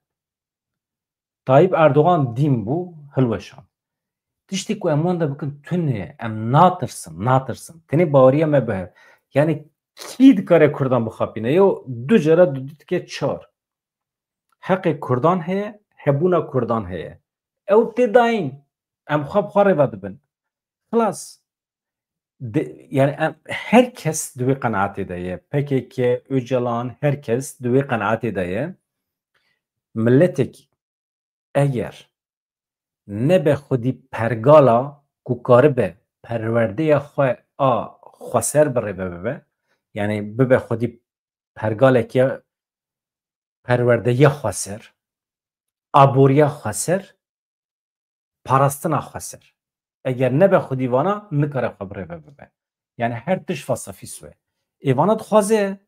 Tayyip Erdogan dîn bû, hilweşand. Tiştê ku em wan de bikin tune ye, em natirsin, natirsin. Tenê baweriya me bi hev. Yani kî dikare Kurdan bixapîne? Yo, du cara du dike çar. Heqê Kurdan heye, hebûna Kurdan heye. Ew tê dayîn. Em xwe bi xwe rêve dibin. Xilas. De, yani em, her kes di wê qenaetê de ye. P K K, Ocalan, her kes di wê qenaetê de ye. Miletek eger nebe xwedî pergala ku karibe perwerdeya xwe a xweser bi rê ve bibe, yani bibe xwedî pergaleke perwerdeya xweser, aboriya xweser, parastina xweser. Eger nebe xwedî vana, nikare xwe bi rê ve bibe. Yani her tişt fasafîs we. Ê vana dixwaze.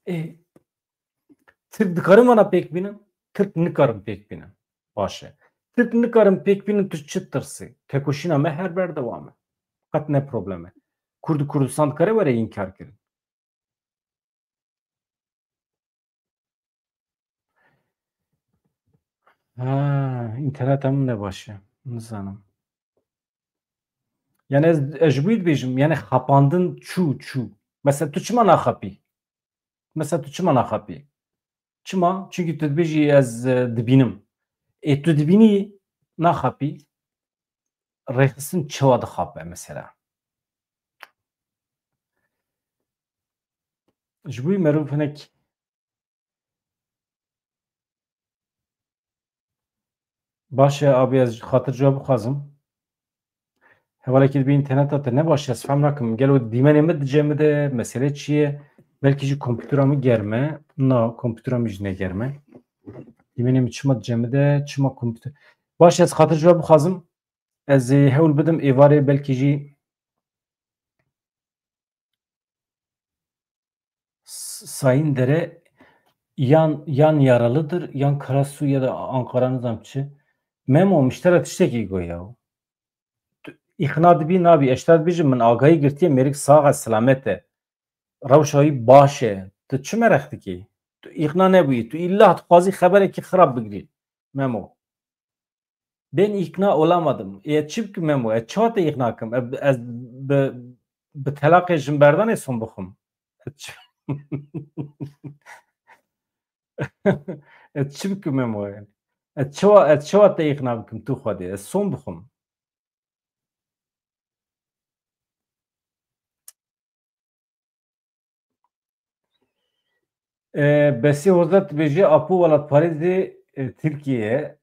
Ê, Tirk dikarin vana pêk bînin? Tirk nikarin pêk bînin. Baş e. Tirk nikarin pêk bînin, tu çi tirsî? Tekoşîna me her berdewam e. Qet ne problem e. Kurd û Kurdistan dikare were înkar kirin. Ha, înterneta min ne baş e. Nizanim. Yani ez, ez ji bo wî dibêjim, yani xapandin çû, çû. Mesela tu çima naxapî? Mesela tu çima naxapî? Çima? Çunkî tu dibêjî ez, e, dibînim. Ê tu dibînî naxapî? Rêxistin çawa dixape mesela? Ji bo wî merov hinek Baş e, abî, ez xatir ji we bixwazim. Hevalekî dibî înterneta te ne baş e, ez fehm nakim. Gelo dîmenê min dicemide, mesele çi ye? Belkî jî kompûtera min germ e. Na, kompûtera min jî ne germ e. Dîmenê min çima dicemide, çima kompûter. Baş e, ez xatir ji we bixwazim. Ez ê hewl bidim êvarê belkî jî S-, Sayın Dere yan, yan yaralıdır, yan Karasu ya da Ankara nizam çi. Memo, miştera tiştekî go ya. Tu, îqna dibî nabî. Eşta dibêjin min agahî girtiye, mêrik sax e, selamet e. Rewşa wî baş e. Tu çi mereq dikî? Tu îqna nebûyî. Tu îlla dixwazî xeberekî xirab bigirî. Memo. Ben ikna olamadım. E, çi bikim Memo? E, çawa te îqna kim? E, ez bi, bi telaqê jinberdanê son bixwim. E, çi, e, çi bikim Memo yani? E, çawa, e, çawa te îqna bikim tu Xwedê? Ez son bixwim. E, Besî Hozat dibêje, Apo welatparêzê, e, Tirkiye ye.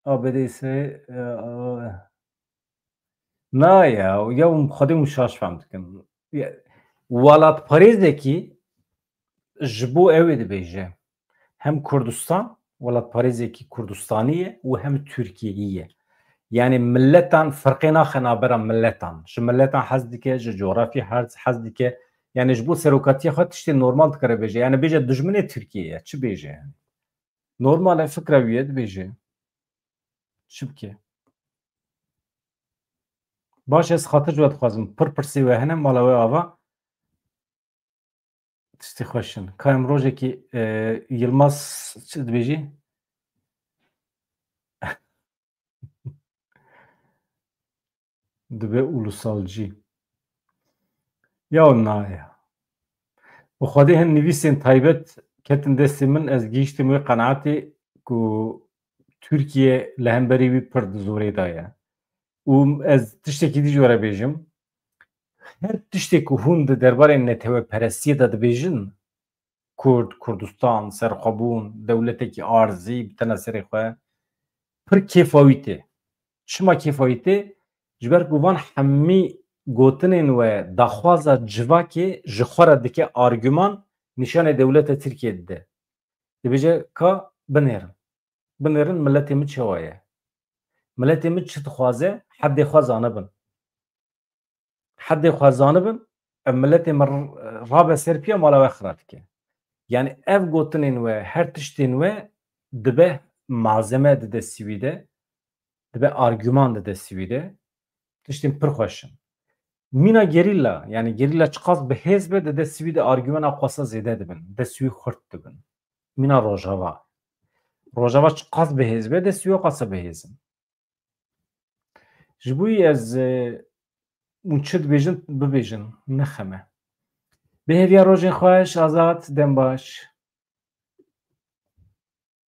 A B D ise, e, a, na ya, ya hûn xwedê hûn şaş fehm dikin. Ya, welatparêzekî ji bo ew ê dibêje. Hem Kurdistan, welatparêzekî Kurdistanî ye û hem Tirkiyeyî ye. Yani milletan ferqê naxe navbera milletan. Ji milletan hez dike, ji coğrafya hez, hez dike. Yani ji bo serokatiya xwe tiştê normal dikare bêje. Yani bêje dijminê Tirkiye ye. Çi bêje yani? Normal e, fikra wî ye dibêje. Çi bike? Baş, ez xatir ji we dixwazim. Pir pirsê we hene, mala we ava. Tiştê xweş in. Ka em rojekî, e, Yilmaz çi dibêjî? Dibe ulusalcî. Ya na ya. Bi Xwedê hin nivîsên taybet ketin destê min, ez gihîştim wê qenaetê ku Tirkiye li hemberî wî pir di zorê de ye. Û ez tiştekî dî ji we re bêjim. Her tiştê ku hûn di derbarê neteweperestiyê de dibêjin, Kurd, Kurdistan, serxwebûn, dewletekî arzî bi tena serê xwe, pir kêfa wî tê. Çima kêfa wî tê? Ji ber ku van hemî gotinên we daxwaza civakê ji xwe re dike arguman, nîşanê dewleta Tirkiye dide. Dibêje ka binêrin. Binêrin miletê min çawa ye. Miletê min çi dixwaze, hedê xwe zanibin. Hedê xwe zanibin, ev miletê min r-, rabe ser piya mala we xira dike. Yani ev gotinên we, her tiştên we dibe malzeme di destî wî de, dibe arguman di destî wî de. Tiştên pir xweş in. Mîna gerîla, yani gerîla çiqas bi hêz be, di destî wî de argumena xwesa zêde dibin, destî wî xurt dibin. Mîna Rojava. Rojava çiqas bi hêz be, destî wî qasa bi hêz in. Ji bo wî ez, e, hûn çi dibêjin, bibêjin, ne xem e. Bi hêviya rojên xweş, Azad, dem baş.